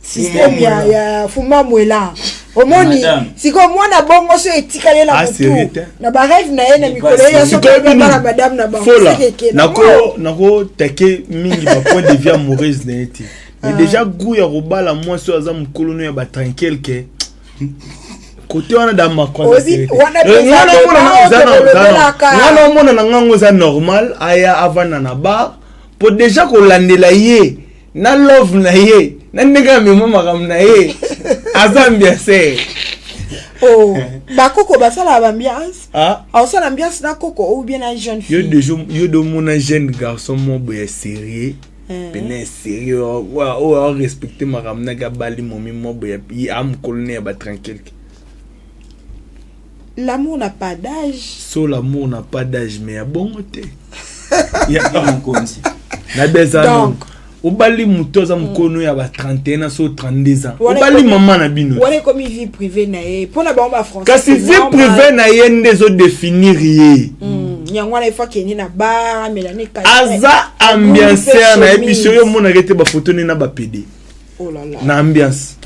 Speaker 2: système ya Fumba Mwela." Omoni sikoyo mwana bongo so etikali na motu na barêve na ye na mikolo ye soki bana madame na bango.
Speaker 3: Nakotake mingi bapoint de vue amoureuse na ye te, mais déjà goût ya kobala mwasi oyo aza mokolo no ya batranquille ke kote wana da Macron, nga omona na ngango eza normal aya avanda na bar, po déjà kolandela ye na love na ye na ndenge amema makambo na ye, aza ambianceur.
Speaker 2: Oh, bakoko basalaka baambiance. Aosala ambiance na koko ou bien na jeune
Speaker 3: fille. Yo yo domona jeune garçon mo boye sérieux, pene sérieux, oyo arespecte makambo naki, abali momi mo boye amokolo ne ya batranquille.
Speaker 2: L'amour n'a pas d'âge.
Speaker 3: So l'amour n'a pas d'âge, mais ya bongo te. Na beza non, obali moto aza mokolo ya ba 31 ans so 32 ans, obali mama na bino.
Speaker 2: Wana ekomi vie privée na ye, mpona bango bafrançais.
Speaker 3: Kasi vie privée na ye nde ezodéfinir ye.
Speaker 2: Yango wana ifo akende na bar, amelani.
Speaker 3: Aza ambianceur na ye. Biso yo omonaka ete bafoto nde na bapede na ambiance,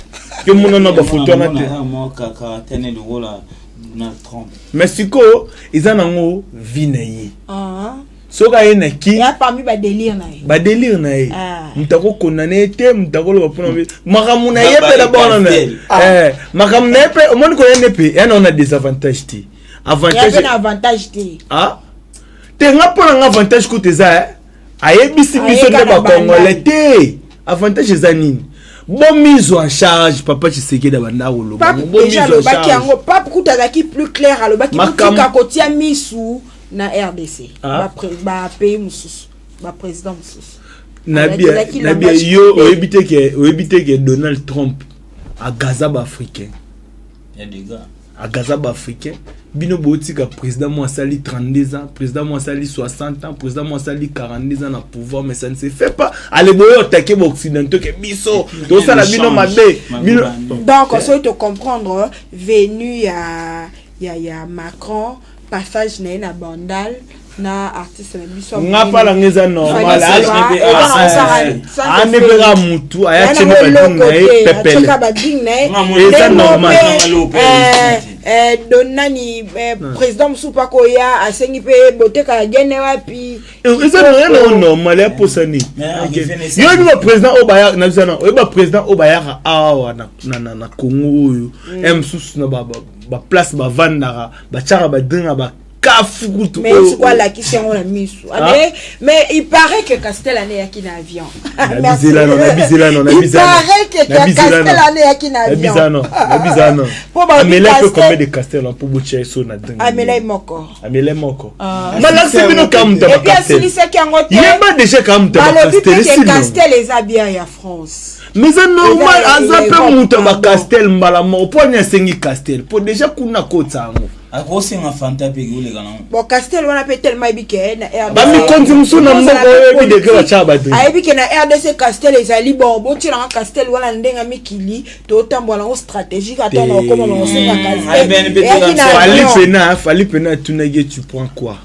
Speaker 3: yo mona na bafoto wana te. Mais sikoyo eza nango vie na ye, soki aye na ki
Speaker 2: badélire na ye.
Speaker 3: Badélire na ye, moto akokondane ye te, moto akoloba mpona makambo na ye mpe na bana na makambo na ye mpe. Omoni koya nde mpe ya na ona désavantage te.
Speaker 2: Avantage avantage te.
Speaker 3: Te, nga mpo na nga avantage kuta eza ayebisi biso nde bacongolais te. Avantage eza nini? Bomise en charge, papa Tshisekedi abanda koloba.
Speaker 2: Alobaki yango, pape kuta azalaki plus clair, alobaki botika kotia misu na RDC, bapays mosusu, baprésident mosusu.
Speaker 3: Nabia yo oyebi te ke Donald Trump agaza baafricain, agaza baafricain. Bino botika président mo asali 32 ans, président mo asali 60 ans, président mo asali 42 ans na pouvoir, mais ça ne se fait pas. Ale boyo otake baoccidentaux ke biso tosala bino mabe bino.
Speaker 2: Donc soki tocomprendre venu ya Macron, passage na ye na Bandal na artiste na biso.
Speaker 3: Nga mpa nanga eza normal, ane mpe kaka mutu aya tiene bading na ye pepele.
Speaker 2: Bading na ye.
Speaker 3: Eza normal.
Speaker 2: Don nani, président mosusu mpa koya asengi mpe botekaka gene wapi.
Speaker 3: Eza na normal ya posa nini? Yo oyebi baprésident oyo bayaka na biso, na oyebi baprésident oyo bayaka awa na Congo oyo ya mosusu na baplace bavandaka, batiaka badringa bakafu kutu.
Speaker 2: Mais sikoyo alakisi yango na misu, mais il paraît que Castel ane eyaki na avion.
Speaker 3: Nabizelano, nabizelano.
Speaker 2: Il paraît que Castel ane eyaki na avion.
Speaker 3: Nabizano amela mpe combien de Castel mpo botia eso na drink?
Speaker 2: Amela moko.
Speaker 3: Amela moko, malakisi bino ka mutu ya
Speaker 2: bacastel. Asilisaki yango te.
Speaker 3: Yeba déjà ka mutu ya
Speaker 2: balobi mpe Castel eza bien ya France.
Speaker 3: Mais eza normal, aza mpe moto ya bacastel mbala moko. Mpo ani asengi Castel? Mpo déjà kuna kotisa yango.
Speaker 4: Akosenga Fanta mpe ekoleka nango.
Speaker 2: Bon, Castel wana mpe tellement ayebi ke na
Speaker 3: RDC bamikonzi mosusu na mboka oyo oyebi degré batyaka badrink.
Speaker 2: Ayebi ke na RDC Castel ezali bon, botielanga Castel wana ndenge ya mikili totambola nango stratégique, ata na okoma na kosenga Castel.
Speaker 3: Fally pena, Fally pena atunaki: "Tu prends quoi?"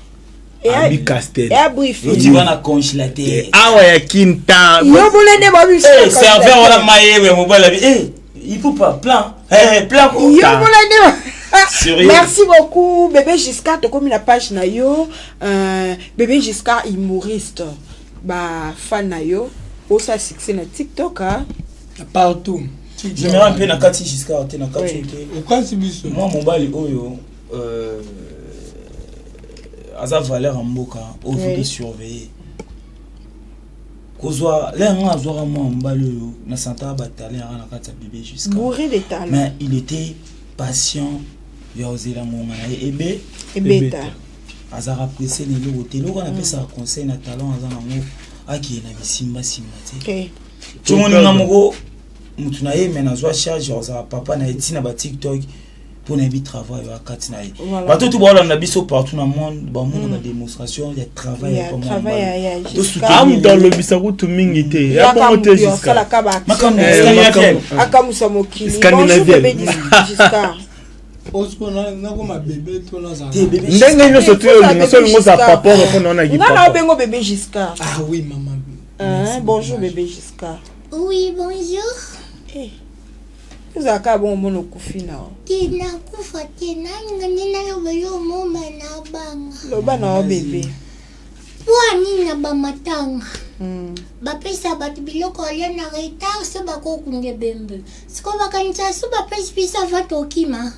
Speaker 3: Abi Castel.
Speaker 2: Ya briefing.
Speaker 4: Tu vas na congélateur.
Speaker 3: Awa ya Kinta.
Speaker 2: Yo bolende ba biso.
Speaker 4: Eh serveur wana mayewe mobali abi eh il faut pas plan. Eh plan ko.
Speaker 2: Yo bolende. Merci beaucoup bébé Giscard tokomi na page na yo euh, bébé Giscard humoriste ba fan na yo osa succès na TikTok hein?
Speaker 1: Partout.
Speaker 4: Je me rends mpe na kati Giscard te na kati te.
Speaker 1: Okasi biso.
Speaker 4: Moi mobali oyo euh, aza valeur ya mboka oyo faut to surveiller kozwa lere nga azwaka mwa mobali oyo na santaka batalent yaka na kati ya bebe jusqu'à
Speaker 2: bourré de talent
Speaker 4: mais il était patient ya kozela ngonga na ye ebe
Speaker 2: ebeta
Speaker 4: azalaka presse na eloko te eloko wana apesaka conseil na talent aza nango akende na bisimbasimba te tomoni nga moko motu na ye me nazwa charge ya kozala papa na ye ntina ba tiktok mpo nayebi travail oyo akati na ye bato tu baolanda biso partout na monde bamona mm. badémonstration ya travail
Speaker 3: ya moto alobisa kutu mingi te ya bongo te
Speaker 2: akamwisa mokili
Speaker 3: ndenge nyonso tu olinga so olinga ozala papa mpona wana
Speaker 2: nga na obengo bebe giscard
Speaker 1: ah oui mama
Speaker 2: bonjour bebe giscard
Speaker 5: oui bonjour
Speaker 2: eh. Ozalaka bongo omona okufi na yo.
Speaker 5: Te nakufa te nalinga nde naloba yo moma nabanga.
Speaker 2: Loba na yo bebe.
Speaker 5: Mpo nini na bamatanga mm. bapesa bato biloko olia na retard so bakokunda ebembe sikoyo bakanisa so bapesi biso ava tokima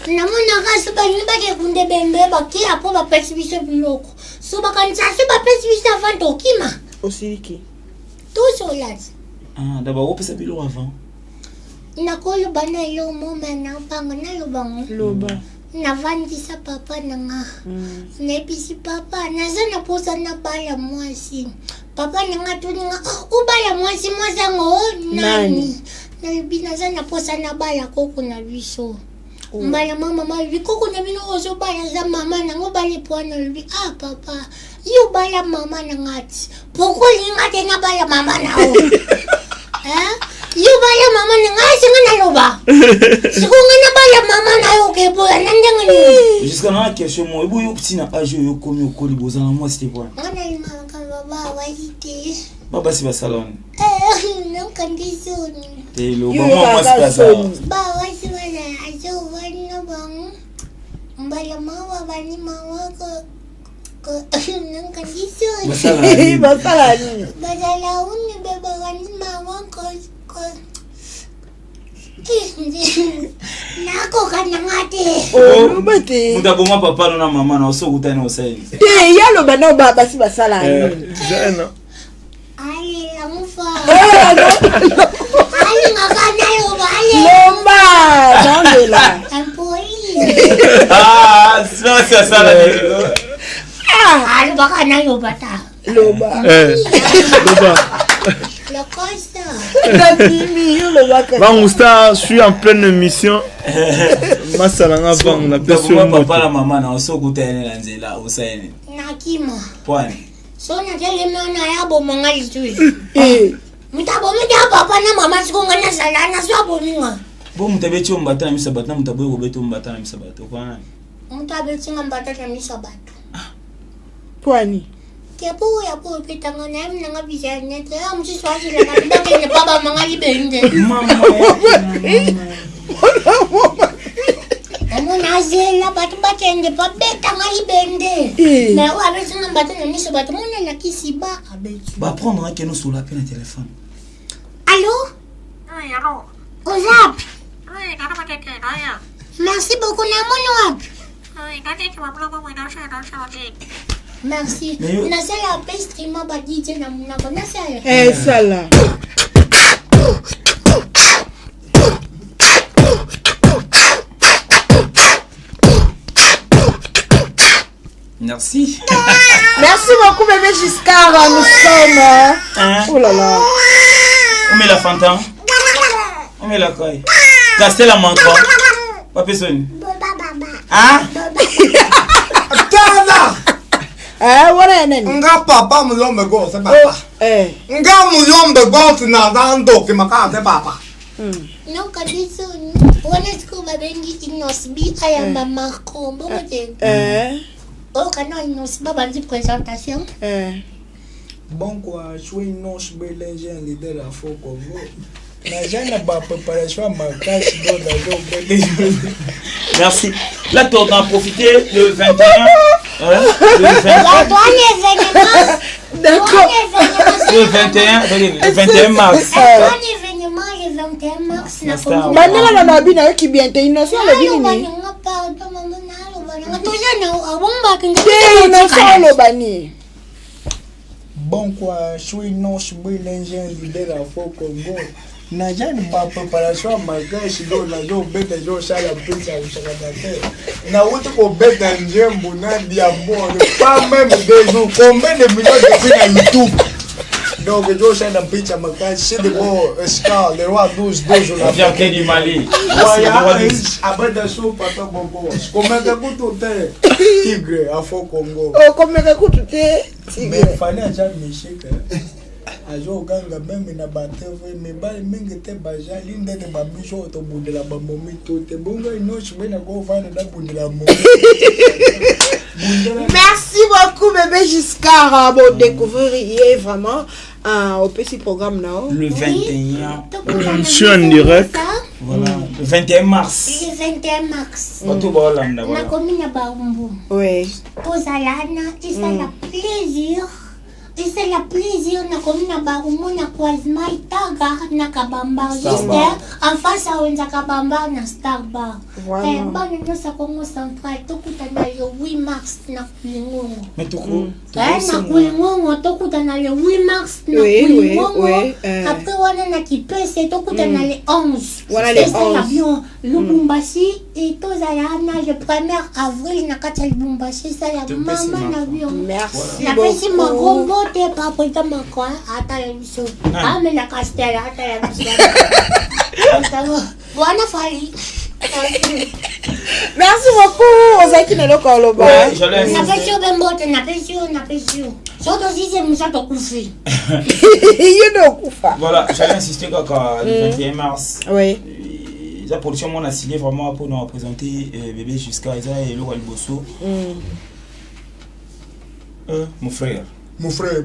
Speaker 5: namonaka so balingi bakekunda ebembe bakia mpo bapesi biso biloko so bakanisa so bapesi biso avant tokima
Speaker 2: osiliki
Speaker 5: tosolati
Speaker 4: ah, d'abord opesa biloko avant
Speaker 5: nakoloba na yo moma na mpango naloba ngo
Speaker 2: loba
Speaker 5: navandisa papa na nga mm. nayebisi papa naza na mposa nabala mwasi papa na nga atuni nga oh, obala mwasi mwasi yango nani nalobi naza na mposa nabala koko na biso oh. mbala ma mama alobi koko na bino ozobala aza mama nango obala epo nalobi ah papa yo obala mama na nga ti pourkoi olinga te nabala mama na yo yo bala mama na ngai esenga naloba sikoyo ngai nabala mama na yo okeboya na ndenge nini
Speaker 4: jusqu'à na question moko eboyi okuti na age oyo okomi okoli bozala mwasi te pwana
Speaker 5: nga nalimaka baba awali te
Speaker 4: babasi basala wana
Speaker 5: eh, nokandi soni
Speaker 4: te loba mwa mwasi baza
Speaker 5: bawasi bazala azovani na bango mbala mawa bani mawa
Speaker 2: basala nini
Speaker 5: bazala uni bebakani mawa nakoka nanga te
Speaker 2: oloba te
Speaker 4: moto aboma papa no na mama na oso okutani osali
Speaker 2: te ye aloba nao basi basala nini
Speaker 5: alela mufa alingaka naloba
Speaker 2: lomba naolela
Speaker 4: ah,
Speaker 5: alobaka naloba ta
Speaker 2: loba
Speaker 3: eh, loba Vangu Star, je suis en pleine émission. Masala nga vangu na pesi yo
Speaker 4: moto. Papa na mama na osokutana na nzela osayeni.
Speaker 5: Nakima.
Speaker 4: Pwani.
Speaker 5: So natelemi wana ya aboma nga lisusu eh. moto abomi ta papa na mama siko nga nazala na so abomi nga
Speaker 4: bo moto abeti yo mbata na miso ya bato na moto aboyi kobeta yo mbata na miso ya bato okwana nani
Speaker 5: moto abeti nga mbata na miso ya bato
Speaker 2: ah. pwani
Speaker 5: te po oyo apo opetanga na yami nanga bizanete ya mosusu azelaka bakende pa bamanga libende omona azela bato bakende babetanga libende
Speaker 2: Eh.
Speaker 5: mais oyo abetinga bato na miso bato mona alakisi ba abeti
Speaker 4: baprendre akende osola mpe na telefone
Speaker 5: allo oza wapi merci beaucoup namoni wapi merci
Speaker 4: Mais yo-
Speaker 5: nasala mpe streama ba dj na monako nasala
Speaker 2: Eh, sala
Speaker 4: Merci.
Speaker 2: Merci beaucoup, bébé Giscard. Nous sommes.
Speaker 4: Hein?
Speaker 2: Oh là là.
Speaker 4: On met la fanta. On met la caille. Casser la mantra. Papa Sony. Hein?
Speaker 1: Tala!
Speaker 2: Eh, wana ya nani?
Speaker 1: Nga papa mulombe gose papa.
Speaker 2: Eh.
Speaker 1: Nga mulombe gose na za ndoki makase papa.
Speaker 5: Noka biso wana sikoyo babengi Innoss'B ayamba Marco bongo te. Oyoka na Innoss'B abandi présentation.
Speaker 1: Bon quoi, je suis Innoss'B l'ingénieur leader ya Afro Congo. Naza na ba préparation ya makasi donc nazo
Speaker 4: Merci. Là, tu en as profité le 21. Hein, le 21.
Speaker 2: D'accord.
Speaker 4: Le 21, le 21 mars.
Speaker 2: Bandela na nabi nayoki bien te innocent alobi nini te innocent aloba nini
Speaker 1: Bon quoi, je suis Innoss'B l'ingénieur leader Afro Congo. Naza na ba préparation ya makasi donc nazobeta ezosala mpesa kosakana te. Nauti kobeta nzembo na diamond pas même 2 jours combien de millions de vues na YouTube. Donc ezosala mpesa makasi c'est de bon Scar le roi 12 12
Speaker 4: la fierté du Mali.
Speaker 1: Voyage abeta so papa bongo. Komeka kutu te Tigre Afro Congo.
Speaker 2: Oh komeka kutu te Tigre.
Speaker 1: Mais fallait aza musique. Azoganga meme na ba TV mibali mingi te bazali ndenge ba biso oyo tobundela ba momi to te bongo Innoss'B na kovanda nabundela momi.
Speaker 2: Merci beaucoup bébé Giscard bon découvrir ye vraiment au petit programme nao
Speaker 4: le 21
Speaker 3: Je suis en direct.
Speaker 4: Voilà, le 21 mars.
Speaker 5: Le 21 mars.
Speaker 4: Bato baolanda voilà.
Speaker 5: Nakomi na Barumbu.
Speaker 2: Oui.
Speaker 5: Tozala na esala plaisir. Esala plaisir nakomi na Barumbu na croisement Itaga na Kabamba.
Speaker 4: Star
Speaker 5: Juste
Speaker 4: Bar.
Speaker 5: en face ya wenza Kabamba na Star Bar.
Speaker 2: Voilà.
Speaker 5: Eh, bana nyonso ya Congo Central tokutana le 8 mars na Kulingongo.
Speaker 4: Mais toko
Speaker 5: Eh, na Kulingongo tokutana le 8 mars na
Speaker 2: Oui, oui,
Speaker 5: Kulingongo.
Speaker 2: oui, eh.
Speaker 5: Après wana na Kipese tokutana le 11.
Speaker 2: Wana le
Speaker 5: Esala
Speaker 2: 11.
Speaker 5: bien Lubumbashi et tozala na le 1er avril na kati ya Lubumbashi esala
Speaker 4: Topesi
Speaker 5: mama na
Speaker 4: Macron.
Speaker 5: bio.
Speaker 2: Merci
Speaker 5: napesi
Speaker 2: beaucoup.
Speaker 5: Macron mbote pa président Macron atala biso amelaka stela atala biso wana fali
Speaker 2: Merci beaucoup ozalaki na eloko ya oloba.
Speaker 4: Ouais, j'allais
Speaker 5: napesi
Speaker 4: insister.
Speaker 5: yo mpe mbote napesi yo napesi yo soki tosisi mosa tokufi
Speaker 2: Ye nde okufa.
Speaker 4: Voilà, j'allais insister kaka le 21 mars.
Speaker 2: Oui.
Speaker 4: Eza production mona signé vraiment pour nous représenter bébé Giscard eza eloko ya liboso. Mon frère.
Speaker 1: Mon frère,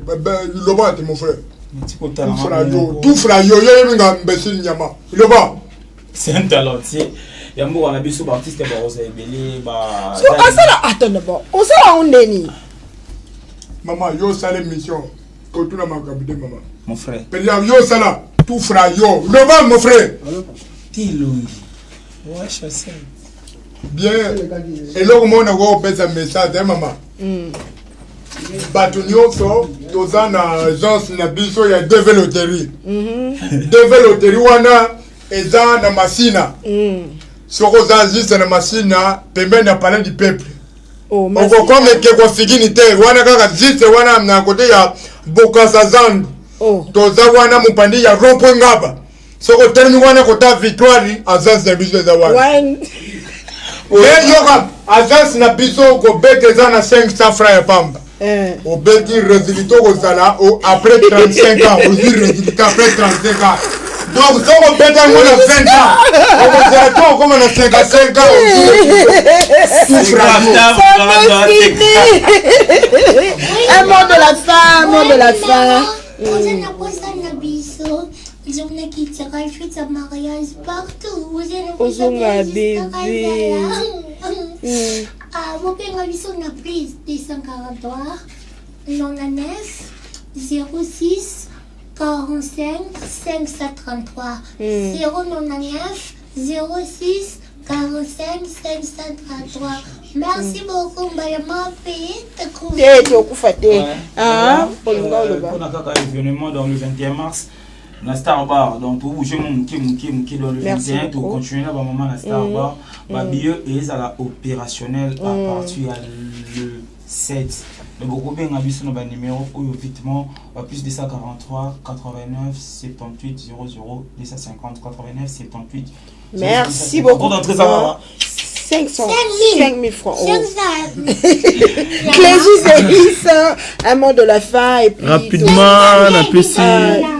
Speaker 1: loba te mon frère.
Speaker 4: Nti kotala
Speaker 1: Tufra yo, tufra yo, yo yebi nga imbécile nyama. Loba.
Speaker 4: C'est un talentier. Ya mboka na biso ba artiste ba rosa ebele ba
Speaker 2: So asala attends d'abord. Osala yango ndeni.
Speaker 1: Mama, yo sala émission. Kotuna makambo te mama.
Speaker 4: Mon frère.
Speaker 1: Pela yo sala tufra yo. Loba mon frère.
Speaker 4: Tilongi. Washa sen.
Speaker 1: Bien. Eloko moko nakopesa message eh mama. Bato nyonso toza na agence na biso ya DV Loterie. DV Loterie wana eza na Masina. Soki oza juste na Masina pembeni ya palais du peuple.
Speaker 2: Oh, merci.
Speaker 1: Okokoma ekeko fikini te wana kaka juste wana na kote ya Bokasa Zandu.
Speaker 2: Oh.
Speaker 1: Toza wana mopandi ya rond-point Ngaba. Soki otelemi wana kota Victoire agence na biso eza wana.
Speaker 2: One.
Speaker 1: Mais yoka agence na biso kobeta eza na 500 francs ya pamba. Obeti résultat okozala après 35 ans ozwi résultat après 35 ans. Donc soki obeta yango na 20 ans okozala to okoma na 55 ans ozwi
Speaker 2: C'est fini. Un mot de la fin, un mot de la fin.
Speaker 5: oza na posa na biso ozonakitaka fête ya mariage partout oza na posa
Speaker 2: Ozonga bébé.
Speaker 5: Ah, bobenga biso na plus 243 99 06 45 533 099 06 45 533 Merci beaucoup mbala mape.
Speaker 2: Te tokufa te. Ah, olinga oloba.
Speaker 4: mpona kaka événement dans le 21 mars na Star Bar donc tobouge mo moke moke moke dans le
Speaker 2: Merci
Speaker 4: 21
Speaker 2: beaucoup.
Speaker 4: tocontinue na bamama na Star Bar babillet ezala opérationnel à partir ya le 7 donc bokobenga biso na banuméro oyo vitement ba plus 243 89 78 00 250 89 78
Speaker 2: Merci beaucoup.
Speaker 4: Pour d'entrer ça va.
Speaker 2: 500 5000 francs. Oh. Clégie Zélis, un mot de la fin et puis
Speaker 3: rapidement napesi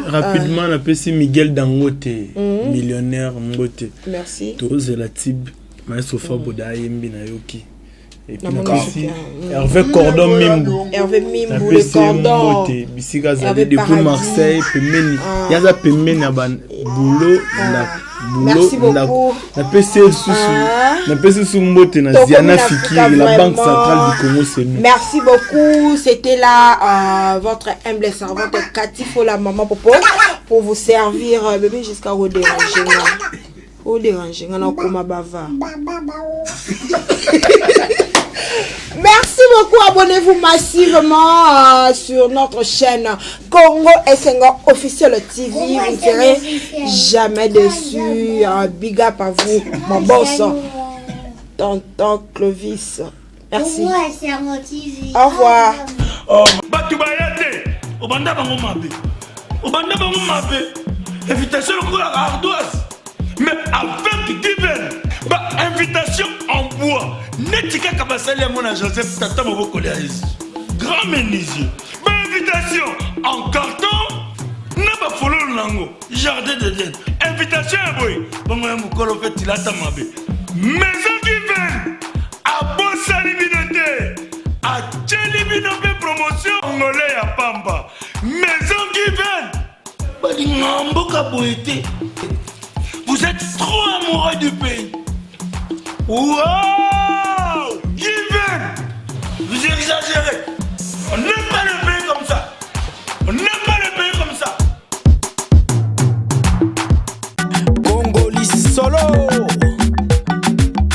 Speaker 3: rapidement napesi Miguel Dangote millionnaire Ngote.
Speaker 2: Merci.
Speaker 3: Tozela tib maestro Faboda ayembi nayoki. Et puis napesi Hervé Cordon Mimbu.
Speaker 2: Hervé Mimbu le cordon.
Speaker 3: Mbote bisika azali depuis Marseille pembeni. Yaza pembeni ya ba boulot na
Speaker 2: boulot
Speaker 3: ndako. Napesi ye lisusu napesi lisusu mbote na Ziana Fikiri la Banque centrale du Congo c'est nous.
Speaker 2: Merci beaucoup, c'était là votre humble servante Cathy Fola Maman Popo pour vous servir bébé jusqu'à redéranger. Odéranger nga na okoma bavard. Merci beaucoup, abonnez-vous massivement sur notre chaîne Congo Esengo Officiel TV. Vous ne serez jamais déçus. Big up à vous, mon boss, tonton Clovis. Merci. Au revoir.
Speaker 6: Bato baya te, obanda bango mabe, obanda bango mabe, invitation lokola ardoise, mais avec Given ba invitation en bois neti kaka basali yango na Joseph tata mobokoli ya Yesu grand menuisier, ba invitation en carton na bafololo nango jardin d'Eden, invitation ya boye bongo ya mokolo mpe tilata mabe. Maison Given abosani bino te, atieli bino mpe promotion ngole ya pamba. Maison Given balinga mboka boye te, vous êtes trop amoureux du pays. Wow! Given, vous exagérez.